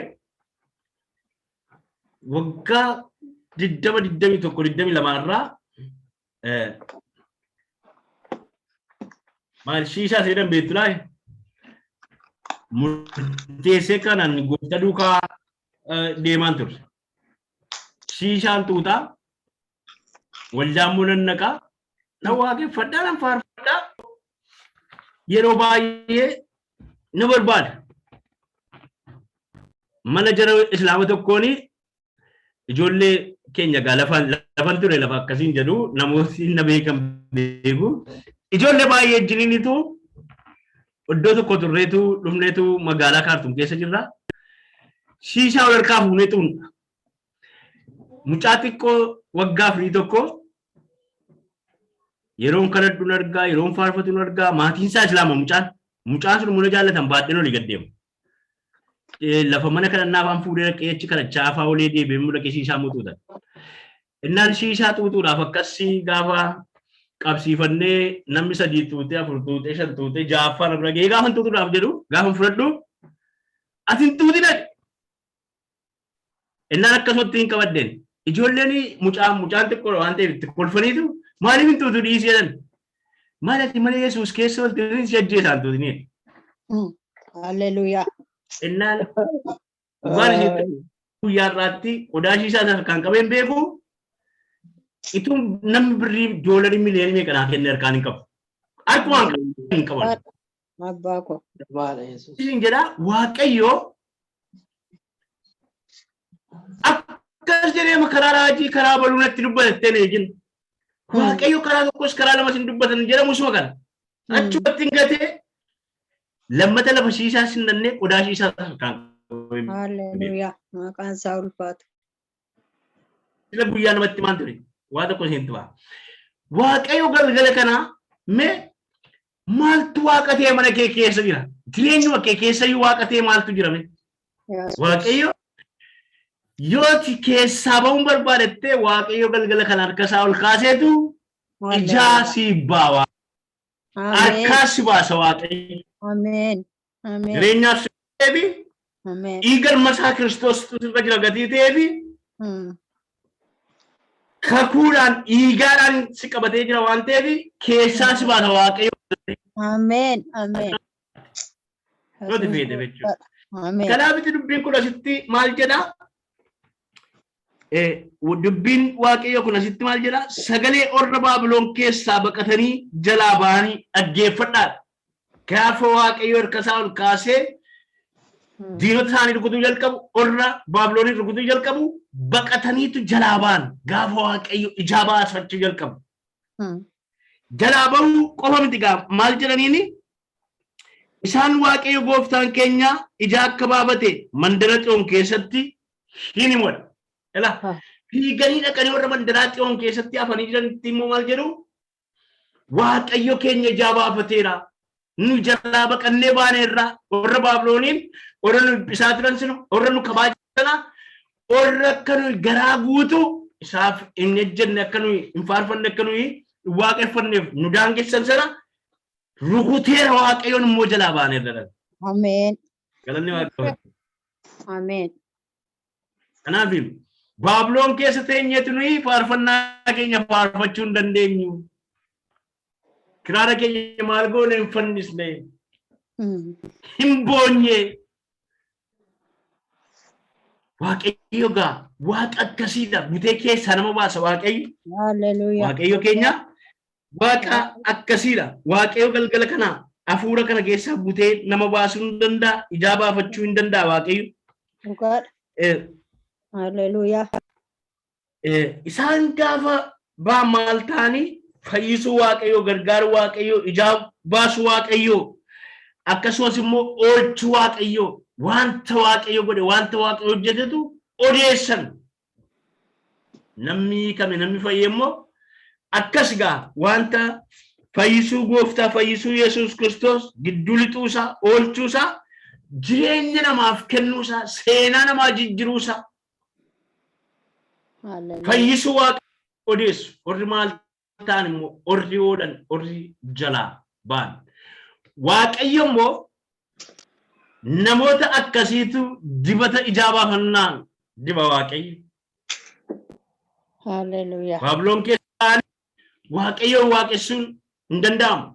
Waggaa 20 21 22 irraa maal shiishaa seedan beektu laa murteessee kanan gooftaa duukaa deemaan ture. Shiishaan tuutaa Waldaa immoo nan naqaa. Nan waaqeffadhaa, nan faarfadhaa. Yeroo baay'ee na barbaada. Mana jara Islaama tokkoon ijoollee keenya gaa lafan ture, lafa akkasiin jedhu namootni na beekan beeku. Ijoollee baay'ee wajjiniinitu iddoo tokko turreetu dhufneetu magaalaa Kaartum keessa jirra. Shiishaa wal harkaa fuunee xuunna. Mucaa xiqqoo waggaa 4 tokko yeroon kadhadhu argaa, yeroon faarfatu argaa, maatiin isaa Islaama mucaan. Mucaan sun muna jaallatan baadheen olii gad deemu. Lafa mana kadhannaa afaan fuudhee dhaqee achi kadhachaa afaa olee deebi'ee immoo dhaqee shiishaa mutuutan. Innaan shiishaa xuuxuudhaaf akkasii gaafa qabsiifannee namni sadii xuuxee, afur xuuxee, shan xuuxee, ja'affaan bira ga'ee gaafa xuuxuudhaaf jedhu gaafa fudhadhu ati hin xuuxin jedhe. Innaan akkasumatti hin qabaddeen. Ijoolleen mucaan xiqqoodha waan ta'eef itti kolfaniitu maaliif hin xuuxu dhiisii jedhan. Maal ati mana Yesuus keessa olte si ajjeesaan xuuxinii.
Hallelujah.
Innaan dhugaan ishee guyyaa irraatti qodaa shiishaa sana harkaan qabeen beeku, ituu namni birrii doolarii miliyoonii meeqa naa kenne harkaan hin qabu. Harkumaan hin qaban.
Abbaa koo.
Jabaadha Yesuus.
Isin jedha, Waaqayyo akkas jedhee karaa raajii karaa baluu natti dubbatattee hin eegin. Waaqayyo karaa tokkos karaa lamas hin dubbatan jedhamu suma kana. Achumatti hin gatee lammata lafa shiishaa sinnannee qodaa shiishaa harkaan qabeen.
Hallelujah. Maqaan isaa ulfaatu.
Sila guyyaa namatti maan ture? Waa tokko isin tu'a. Waaqayyo galgala kana mee maaltu waaqa ta'e mana kee keessa jira? Jireenyuma kee keessayyuu waaqa ta'e maaltu jira mee?
Yesuus.
Waaqayyo yooti keessaa ba'uun barbaadattee Waaqayyo galgala kana harka isaa ol kaaseetu ijaa sii ba'a.
Ameen.
Harkaa si baasa Waaqayyo.
Ameen. Ameen.
Jireenyaaf si ta'eefi
Ameen.
dhiiga ilma isaa Kiristoos irra jira gatii ta'eefi kakuudhaan dhiigaadhaan si qabatee jira waan ta'eef keessaa si baasa Waaqayyo.
Ameen. Ameen.
Yoo feete jechuudha.
Ameen.
Kanaafiti dubbiin kun asitti maal jedha? Dubbiin Waaqayyo kun asitti maal jedha? Sagalee orra Baabiloon keessaa baqatanii jalaa bahanii dhaggeeffadhaa. Gaafa Waaqayyo harka isaa ol kaasee diinota isaanii rukutuu jalqabu, orra Baabiloonii rukutuu jalqabu, baqataniitu jalaa ba'an gaafa Waaqayyo ijaa baasachuu jalqabu. Jalaa bahuu qofa miti gaa, maal jedhaniini? Isaan Waaqayyo gooftaan keenya ija akka baafate mandara Xiyoon keessatti hin himadha. Ela fiiganii dhaqanii warra mandaraa Xiyoon keessatti hafanii jiranitti immoo maal jedhu? Waaqayyo keenya ijaa baafateera. Nu jalaa baqannee baaneerra. Warra Baabilooniin, warra nu dhiphisaa turan sana, warra nu kabaa sana, warra akka nuyi garaa guutuu isaaf hin ejjenne, akka nuyi hin faarfanne, akka nuyi hin waaqeffanneef nu daangessan sana rukuteera Waaqayyoon, immoo jalaa baaneerra.
Ameen.
Galanni Waaqayyoo.
Ameen.
Kanaaf Baabiloon keessa teenyeetu nuyi faarfannaa keenya faarfachuu hin dandeenyu. Kiraara keenya maal goone? Hin fannisne. Hin boonye. Waaqayyo gaa waaqa akkasiidha. Butee keessaa nama baasa Waaqayyo.
Hallelujah.
Waaqayyo keenya waaqa akkasiidha. Waaqayyo galgala kana hafuura kana keessaa butee nama baasuu hin danda'a. Ijaa baafachuu hin danda'a Waaqayyo.
Dhugaadha. Hallelujah.
Isaan gaafa baa maal ta'anii? Fayyisuu Waaqayyoo, gargaaruu Waaqayyoo, ijaa baasuu Waaqayyoo, akkasumas immoo oolchuu Waaqayyoo, wanta Waaqayyo godhe, wanta Waaqayyo hojjetetu odeessan. Namni hiikame, namni fayye immoo akkas gaa wanta fayyisuu gooftaa, fayyisuu Yesuus Kiristoos, gidduu lixuusaa, oolchuusaa, jireenya namaaf kennuusaa, seenaa namaa jijjiruusaa,
Hallelujah.
fayyisuu Waaqa odeessu. Warri maal ta'an immoo? Warri oolan, warri jalaa ba'an. Waaqayyo immoo namoota akkasiitu dibata ijaa baafannaan diba Waaqayyo.
Hallelujah.
Baabiloon keessa ta'anii Waaqayyoon waaqessuun hin danda'amu.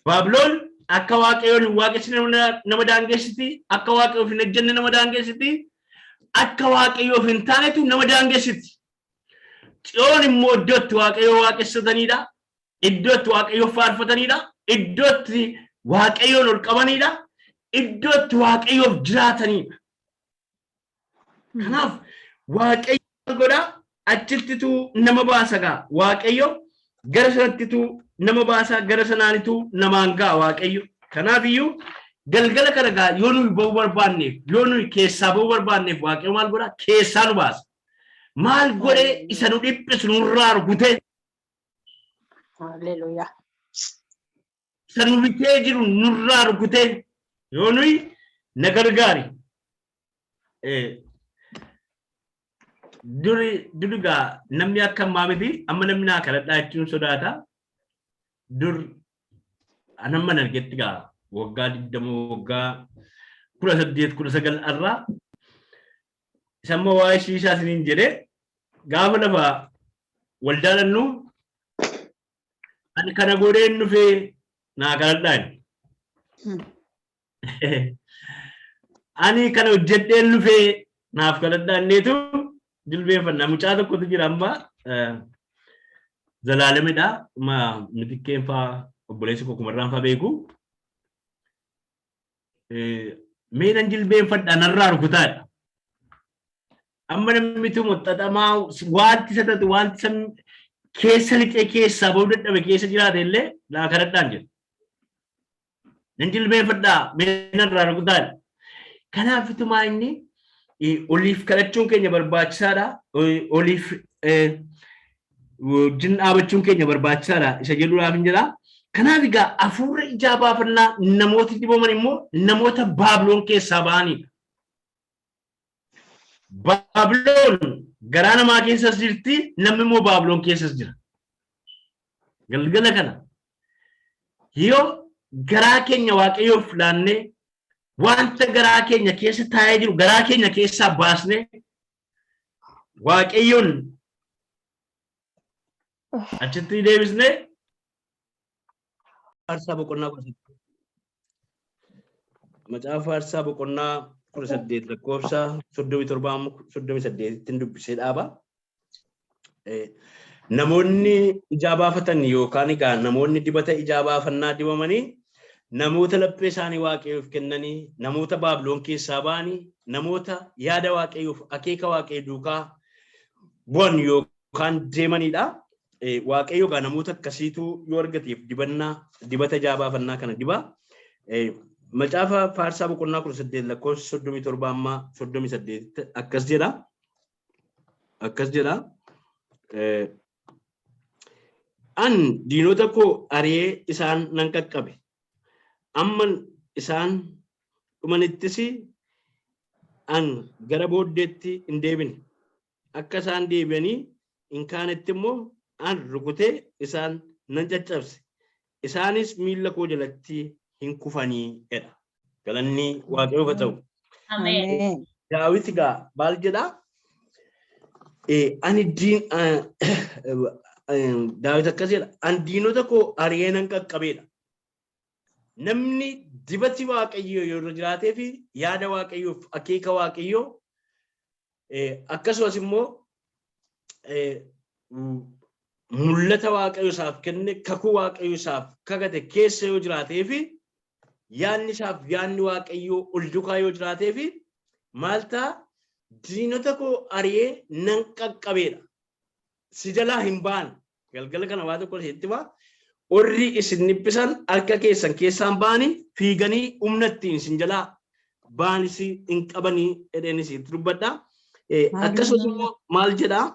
Baabiloon akka Waaqayyoon hin waaqessine nama daangessiti, akka Waaqayyoof hin hojjenne nama daangessiti, akka Waaqayyoof hin taanetu nama daangessiti. Tsiyoon immoo iddoo itti Waaqayyoo waaqessatanidha. Iddoo itti Waaqayyoo faarfatanidha. Iddoo itti Waaqayyoon ol qabanidha. Iddoo itti Waaqayyoof jiraatanidha. Kanaaf Waaqayyo maal godha? Achittitu nama baasa gaa. Waaqayyo gara sanattitu nama baasa, gara sanaanitu namaan ga'a Waaqayyo. Kanaaf iyyuu galgala kana gaa yoo nuyi ba'uu barbaanneef, yoo nuyi keessaa ba'uu barbaanneef Waaqayyo maal godha? Keessaa nu baasa. Maal godhee isa nu dhiphisu nurraa rukutee
Hallelujah.
Isa nu bitee jiru nurraa rukutee yoo nuyi na gargaari. Duri duri gaa namni akka ammaa miti, amma namni naa kadhadhaa jechuun sodaata. Dur anamman argetti gaa waggaa 20, waggaa 18, 19 irraa isa immoo waa'ee shiishaa isiniin jedhee gaafa lafa waldaa dhannu ani kana godheen dhufee naa kadhadhaa jedhe. Ani kana hojjedheen dhufee naaf kadhadhaa inneetu jilbeeffanna. Mucaa tokkotu jira amma, Zalaalemidha. Ma mitikkeen faa obboleessi koo kumarraan faa beeku. Mee nan jilbeenfadha, narraa rukutaadha. Amma namni tumu xaxamaa wanti isa tatu, wanti isa keessa lixee keessaa bahuu dadhabe keessa jiraate illee naa kadhadhaan jedhu. Nan jilbeenfadhaa, mee narraa rukutaadha. Kanaaf itumaa inni oliif kadhachuun keenya barbaachisaadha. Oliif wajjin dhaabachuun keenya barbaachisaadha isa jedhuudhaaf hin jedha. Kanaaf egaa hafuurri ijaa baafannaa namooti dibaman immoo namoota Baabiloon keessaa ba'anidha. Baabiloon garaa namaa keessas jirti, namni immoo Baabiloon keessas jira. Galgala kana yoo garaa keenya Waaqayyoof laannee, wanta garaa keenya keessa taa'ee jiru garaa keenya keessaa baasnee Waaqayyoon achitti deebisnee Faarsaa boqonnaa 18. Macaafa Faarsaa boqonnaa 18 lakkoofsa 37 amma 38tti dubbisee dhaaba. Namoonni ijaa baafatan yookaan egaa namoonni dibata ijaa baafannaa dibamanii namoota laphee isaanii Waaqayyoof kennanii, namoota Baabiloon keessaa ba'anii, namoota yaada Waaqayyoof akeeka Waaqayyo duukaa bu'an yookaan deemanidha. Waaqayyo egaa namoota akkasiitu yoo argateef dibannaa dibata ijaa baafannaa kana diba. Macaafa Faarsaa boqonnaa 18 lakkoofsa 37 amma 38 akkas jedha. Akkas jedha. An diinota koo ari'ee isaan nan qaqqabe. Amma isaan dhumanittis an gara booddeetti hin deebine. Akka isaan deebi'anii hin kaanetti immoo an rukutee isaan nan caccabse. Isaanis miilla koo jalatti hin kufanii jedha. Galanni Waaqayyoof haa ta'u.
Ameen.
Ameen.
Daawit egaa maal jedhaa? Ani diin Daawit akkas jedha. An diinota koo ari'ee nan qaqqabeedha. Namni dibati Waaqayyoo yoo irra jiraatee fi yaada Waaqayyoof akeeka Waaqayyoo, akkasumas immoo mul'ata Waaqayyo isaaf kenne, kakuu Waaqayyo isaaf kakate keessa yoo jiraatee fi yaadni isaaf yaadni Waaqayyoo ol dukaa yoo jiraatee fi maal ta'a? Diinota koo ari'ee nan qaqqabeedha. Si jalaa hin ba'an. Galgala kana waa tokko isinitti himaa. Warri isin dhiphisan harka keessan keessaan ba'anii fiiganii humna ittiin isin jalaa ba'anis hin qabanii jedheen isinitti dubbadha. Akkasumas immoo maal jedhaa?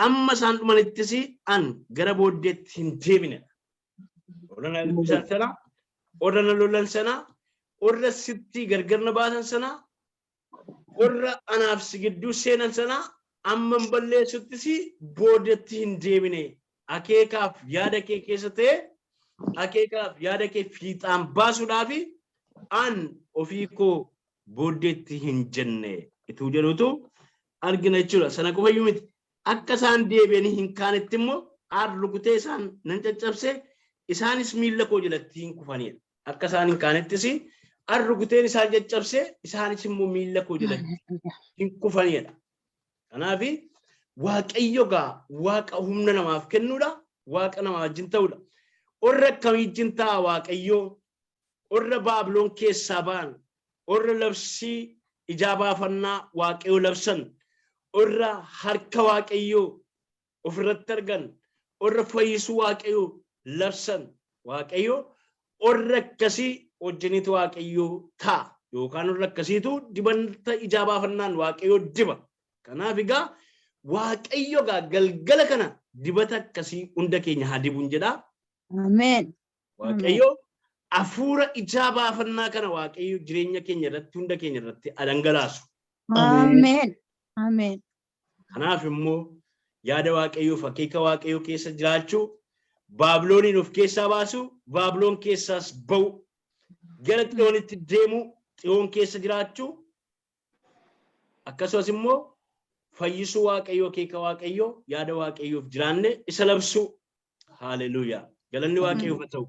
Amma isaan dhumanittis an gara booddeetti hin deebine. Warra na dhiphisan sana, warra na lolan sana, warra sitti gargar na baasan sana, warra anaaf si gidduu seenan sana amma hin balleessuttis boodatti hin deebine. Akeekaaf yaada kee keessa ta'e, akeekaaf yaada kee fiixaan baasuudhaaf an ofii koo booddeetti hin jenne ituu jedhutu argina jechuudha. Sana qofayyuu miti. Akka isaan deebi'anii hin kaanetti immoo aar rukutee isaan nan caccabse, isaanis miilla koo jalatti hin kufanidha. Akka isaan hin kaanettis aar rukuteen isaan caccabse, isaanis immoo miilla koo jalatti hin kufanidha. Kanaaf Waaqayyo gaa Waaqa humna namaaf kennuudha. Waaqa namaa wajjin ta'uudha. Warra akkamii wajjin ta'a Waaqayyo? Warra Baabiloon keessaa ba'an, warra labsii ijaa baafannaa Waaqayyo labsan, warra harka Waaqayyoo ofirratti argan, warra fayyisuu Waaqayyoo labsan, Waaqayyo warra akkasii wajjinitu Waaqayyo ta'a. Yookaan warra akkasiitu dibanta ijaa baafannaan Waaqayyo diba. Kanaaf egaa Waaqayyo egaa galgala kana dibata akkasii hunda keenya haa dibuun jedhaa.
Ameen.
Waaqayyo hafuura ijaa baafannaa kana Waaqayyo jireenya keenya irratti, hunda keenya irratti haa dhangalaasu.
Ameen. Ameen.
Kanaaf immoo yaada Waaqayyoof akeeka Waaqayyoo keessa jiraachuu, Baabilooniin of keessaa baasuu, Baabiloon keessaas ba'u, gara Xiyoonitti deemuu, Xiyoon keessa jiraachuu, akkasumas immoo fayyisuu Waaqayyoo, akeeka Waaqayyoo, yaada Waaqayyoof jiraanne isa labsuu. Haaleluuyaa. Galanni Waaqayyoof haa ta'u.